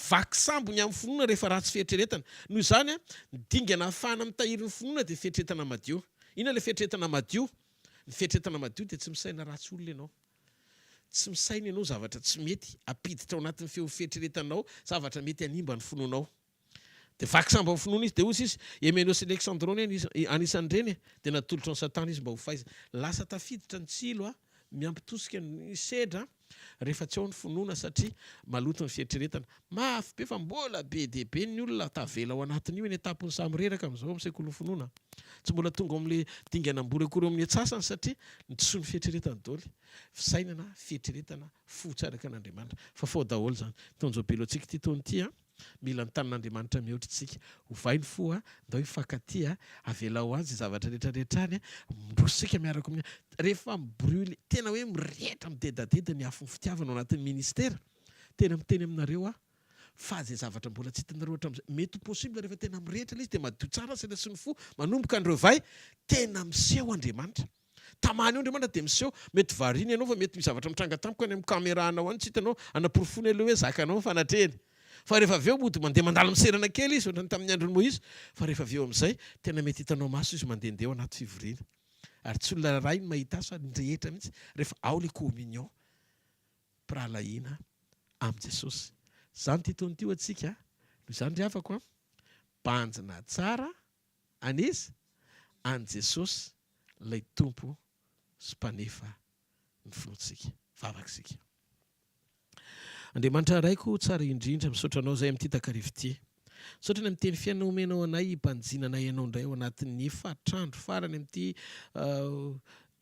Vaky sambo ny amin'ny finoana rehefa ratsy fieritreretana. Noho izany, ny dingana ahafahana mitahiry ny finoana dia fieritreretana madio. Inona ilay fieritreretana madio? Ny fieritreretana madio dia tsy misaina ratsy olona ianao. Tsy misaina ianao zavatra tsy mety hampiditra ao anatin'ny feon'ny fieritreretanao zavatra mety hanimba ny finoanao. Dia vaky sambo amin'ny finoana izy. Dia hoy izy, Hymeneo sy Aleksandro anie anisan'ireny e! Dia natolotro an'i Satana izy mba ho faizina. Lasa tafiditra ny tsilo, miampy tosika ny sedra, rehefa tsy ao ny finoana satria maloto ny fieritreretana. Mafy be fa mbola be dia be ny olona tavela ao anatin'io eny an-tampon'ny samy reraka amin'izao amin'ny sekolin'ny finoana. Tsy mbola tonga ao amin'ilay dingana ambony akory eo amin'ny antsasany satria nodisoin'ny fieritreretana daholo. Fisainana, fieritreretana, fo tsy araka an'Andriamanitra. Fafao daholo izany. Taon-jobily ho antsika ity taona ity an! Mila ny tanin'Andriamanitra mihoatra isika. Ovay ny fo a, ndao hifankatia a, avelao any izay zavatra rehetra rehetra any a, miroso isika miaraka amin'ny rehefa mi-brûle, tena hoe mirehitra midedadeda ny afon'ny fitiavana ao anatin'ny ministera, tena miteny aminareo aho fa izay zavatra mbola tsy hitanareo hatramin'izay, mety ho possible rehefa tena mirehitra ilay izy dia madio tsara ny saina sy ny fo, manomboka ny reveil, tena miseho Andriamanitra. Tamana eo Andriamanitra dia miseho, mety variana ianao fa mety misy zavatra mitranga tampoka any amin'ny camera anao any tsy hitanao, anaporofoana ilay hoe zakanao ny fanatrehany. Fa rehefa avy eo mody mandeha mandalo miserana kely izy ohatran'ny tamin'ny andron'i Moizy, fa rehefa avy eo amin'izay tena mety hitanao maso izy mandehandeha ao anaty fivoriana. Ary tsy olona iray no mahita azy fa ny rehetra mihitsy rehefa ao ilay communion mpirahalahiana amin'i Jesosy. Izany ity taona ity ho antsika, noho izany ry havako an, banjina tsara An'iza? An'i Jesosy, ilay Tompo sy Mpanefa ny finoantsika. Vavaka isika. Andriamanitra Raiko tsara indrindra, misaotra Anao izahay amin'ity takariva ity. Misaotra ny amin'ny teny fiainana omenao anay hibanjinanay Anao indray ao anatin'ny efatr'andro farany amin'ity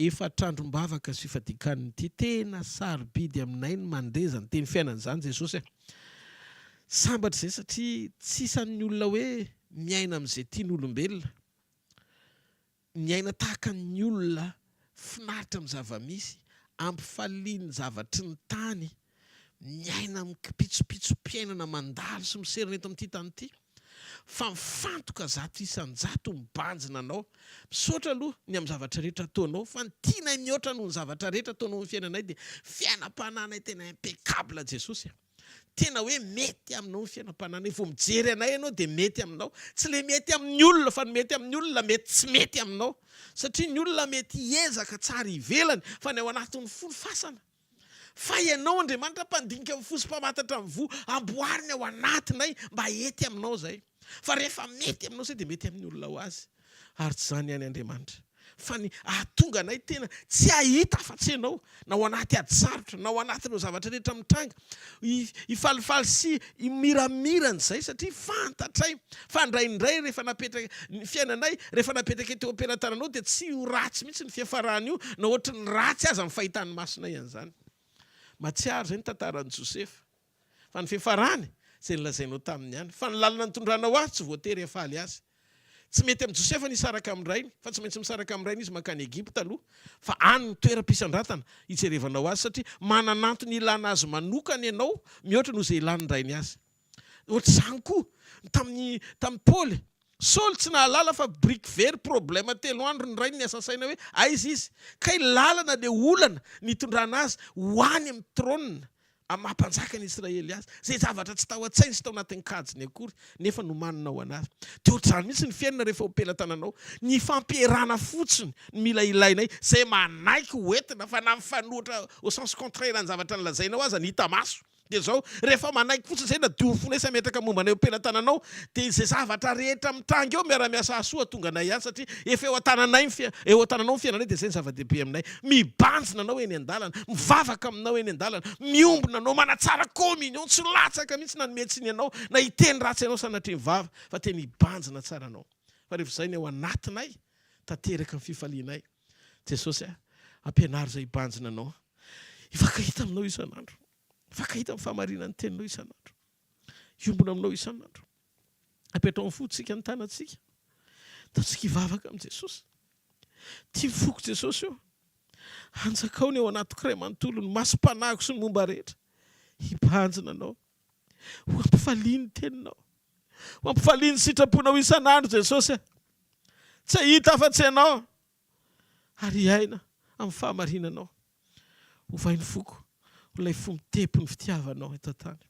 efatr'androm-bavaka sy fifadian-kanina ity. Tena sarobidy aminay ny mandre izany teny fiainana izany Jesosy a. Sambatra izay satria tsy isan'ny olona hoe miaina amin'izay tian'olombelona. Miaina tahaka ny olona finaritra amin'ny zava-misy, ampifalian'ny zavatry ny tany, miaina amin'ny kipitsopitsom-piainana mandalo sy miserana eto amin'ity tany ity, fa mifantoka 100% mibanjina anao. Misaotra aloha ny amin'ny zavatra rehetra ataonao, fa ny tianay mihoatra noho ny zavatra rehetra ataonao amin'ny fiainanay dia fiainam-panahinay tena impeccable Jesosy a! Tena hoe mety aminao ny fiainam-panahinay, vao mijery anay ianao dia mety aminao. Tsy ilay mety amin'ny olona fa ny mety amin'ny olona mety tsy mety aminao. Satria ny olona mety hiezaka tsara ivelany fa ny ao anatin'ny fony fasana. Fa ianao Andriamanitra mpandinika ny fo sy mpamantatra ny voa, amboary ny ao anatinay mba hety aminao izay. Fa rehefa mety aminao izay dia mety amin'ny olona ho azy. Ary tsy izany ihany Andriamanitra, fa ny hahatonga anay tena tsy hahita afa-tsy Ianao, na ao anaty ady sarotra, na ao anatin'ireo zavatra rehetra mitranga, hifalifaly sy himiramirana izay, satria fantatray fa indraindray rehefa napetraka, ny fiainanay rehefa napetraka teo am-pelatananao dia tsy ho ratsy mihitsy ny fiafaran'io, na ohatry ny ratsy aza ny fahitan'ny masonay an'izany. Mahatsiaro izay ny tantaran'i Josefa. Fa ny fiafarany, izay nolazainao taminy ihany. Fa ny lalana nitondranao azy tsy voatery hahafaly azy. Tsy mety amin'i Josefa ny hisaraka amin'ny rainy, fa tsy maintsy misaraka amin'ny rainy izy mankany Egypta aloha, fa any no toeram-pisandratana hijerevanao azy, satria manana antony ilana azy manokana ianao mihoatra noho izay ilan'ny rainy azy. Ohatr'izany koa ny tamin'ny tamin'i Paoly. Saoly tsy nahalala fa biriky very problème telo andro ny rainy niasa saina hoe aiza izy. Kay lalana le olana nitondrana azy ho any amin'ny trône amin'ny maha mpanjakan'i Israely azy. Izay zavatra tsy tao an-tsainy sy tao anatin'ny kajiny akory nefa nomanina ho an'azy. Dia ohatr'izany mihitsy ny fiainana rehefa eo am-pelatananao. Ny fampiherana fotsiny no mila ilainay. Izay manaiky ho entina fa na mifanohitra au sens contraire ny zavatra nolazainao aza ny hita maso. Dia izao, rehefa manaiky fotsiny izay na dio ny fonay sy hametraka momba anay eo am-pelatananao, dia izay zavatra rehetra mitranga eo miara-miasa hahasoa hahatonga anay ihany satria efa eo an-tananay ny fia, eo an-tananao ny fiainanay dia izay ny zava-dehibe aminay. Mibanjina anao eny an-dalana, mivavaka aminao eny an-dalana, miombona anao, manatsara communion, tsy latsaka mihitsy na hanome tsiny anao na hiteny ratsy anao sanatria ny vava fa tena hibanjina tsara anao. Fa rehefa izay ny ao anatinay, tanteraka ny fifalianay. Jesosy a, ampianaro izay hibanjina anao. Hifankahita aminao isan'andro. Hifankahita amin'ny fahamarinan'ny teninao isan'andro. Hiombona aminao isan'andro. Apetrao amin'ny fontsika ny tanantsika. Ataontsika hivavaka amin'i Jesosy. Tia ny foko Jesosy ô. Hanjakao ny ao anatiko iray manontolo, ny masom-panahiko sy ny momba rehetra. Hibanjina anao. Ho ampifalian'ny teninao. Ho ampifalian'ny sitraponao isan'andro Jesosy a. Tsy hahita afa-tsy Ianao ary hiaina amin'ny fahamarinanao. Ovay ny foko ho ilay fo mitepo ny fitiavanao eto an-tany.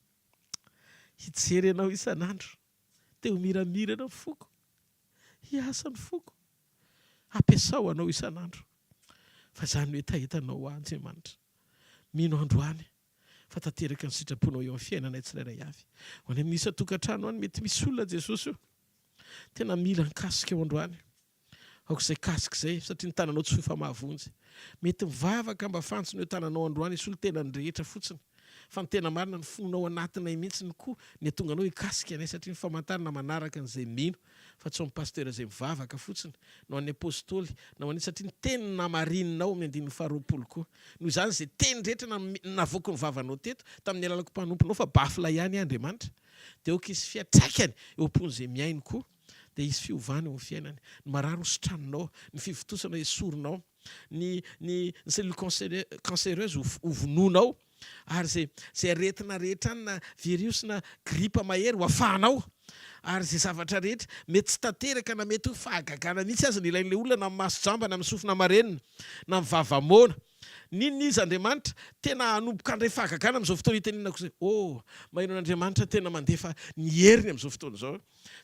Hijery Anao isan'andro dia ho miramirana ny foko. Hiasa ny foko. Ampiasao Anao isan'andro fa izany no hetahetanao ho ahy Andriamanitra. Mino androany fa tanteraka ny sitraponao eo amin'ny fiainanay tsirairay avy. Ho any amin'ny isan-tokantrano any mety misy olona Jesosy o! Tena mila ny kasika eo androany. Aoka izay kasika izay satria ny tananao tsy fohy fa mahavonjy. Mety mivavaka mba fantsona eo tananao androany hisolo tena ny rehetra fotsiny. Fa ny tena marina ny fonao anatinay mihitsy ny koa ny hatonga anao hikasika anay satria ny famantarana manaraka an'izay mino fa tsy ho an'ny pasteur izay mivavaka fotsiny na ho an'ny apostoly na ho an'iza satria ny teny namarininao amin'ny andininy faharoapolo koa Noho izany, izay teny rehetra navoaky ny vavanao teto, tamin'ny alalako mpanomponao, fa bafla ihany aho, Andriamanitra, dia aoka hisy fiantraikany eo am-pon'izay mihaino koa, dia hisy fiovana eo amin'ny fiainany. Ny marary ho sitraninao, ny fivontosana hesorinao, ny, ny, ny cellule cancéreux, cancéreuse ho, ho vonoinao, ary izay, izay aretina rehetra any, na virus na gripa mahery, ho afahanao. Ary izay zavatra rehetra, mety tsy tanteraka na mety ho fahagagana mihitsy aza no ilain'ilay olona, na amin'ny maso jamba, na amin'ny sofina marenina, na amin'ny vava moana. N'inona iza Andriamanitra, tena hanomboka handray fahagagana amin'izao fotoana itenenako izao. Oh, maheno an'Andriamanitra tena mandefa ny heriny amin'izao fotoana izao.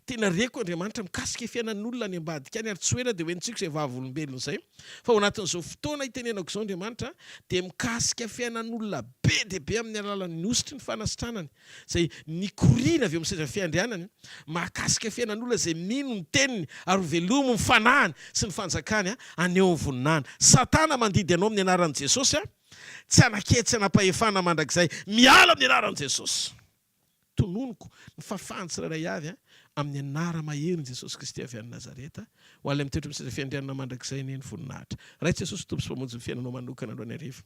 Tena reko Andriamanitra mikasika fiainan'olona any ambadika any ary tsy ho ela dia ho henontsika izay vavolombelona izay. Fa ao anatin'izao fotoana itenenako izao Andriamanitra dia mikasika fiainan'olona be dia be amin'ny alalan'ny hosotry ny fanasitranany. izay nikoriana avy eo amin'ny seza fiandrianany, mahakasika fiainan'olona izay mino ny teniny ary ho velomy ny fanahiny sy ny fanjakany haneho ny voninahiny. Satana mandidy anao amin'ny anaran'i Jesosy tsy hanan-kery tsy hanam-pahefana mandrakizay. Miala amin'ny anaran'i Jesosy. Tononiko ny fahafahan'ny tsirairay avy amin'ny anara-maherin'i Jesosy Kristy avy any Nazareta ho any amin'ny toetra amin'ny seza fiandrianana mandrakizay anie ny voninahitra. Ray Jesosy Tompo sy Mpamonjy ny fiainanao manokana androany hariva.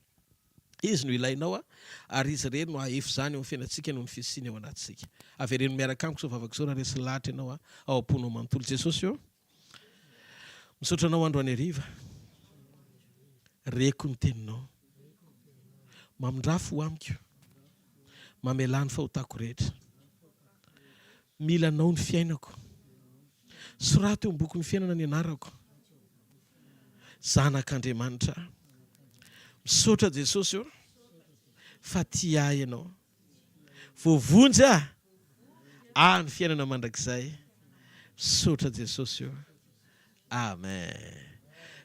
Izy no ilainao ary Izy irery no hahaefy izany eo amin'ny fiainantsika noho ny fisiany ao anatintsika. Avereno miaraka amiko izao vavaka izao raha resy lahatra ianao ao am-ponao manontolo. Jesosy ô, misaotra Anao androany hariva. Reko ny teninao. Mamindrà fo amiko. Mamelà ny fahotako rehetra. Mila Anao ny fiainako. Soraty eo am-bokin'ny fiainana ny anarako. Zanak'Andriamanitra aho. Misaotra Jesosy ô fa tia ahy Ianao. Voavonjy aho ahy ny fiainana mandrakizay. Misaotra Jesosy ô. Amen.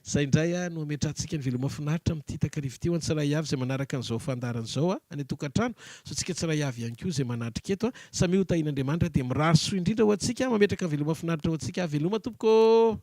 Izay indray no hametrahantsika ny veloma finaritra amin'ity takariva ity ho an'ny tsiray avy izay manaraka an'izao fandaharana izao any an-tokantrano, sy ho antsika tsiray avy ihany koa izay manatrika eto. Samia ho tahian'Andriamanitra dia mirary soa indrindra ho antsika, mametraka veloma finaritra ho antsika. Veloma tompoko ô!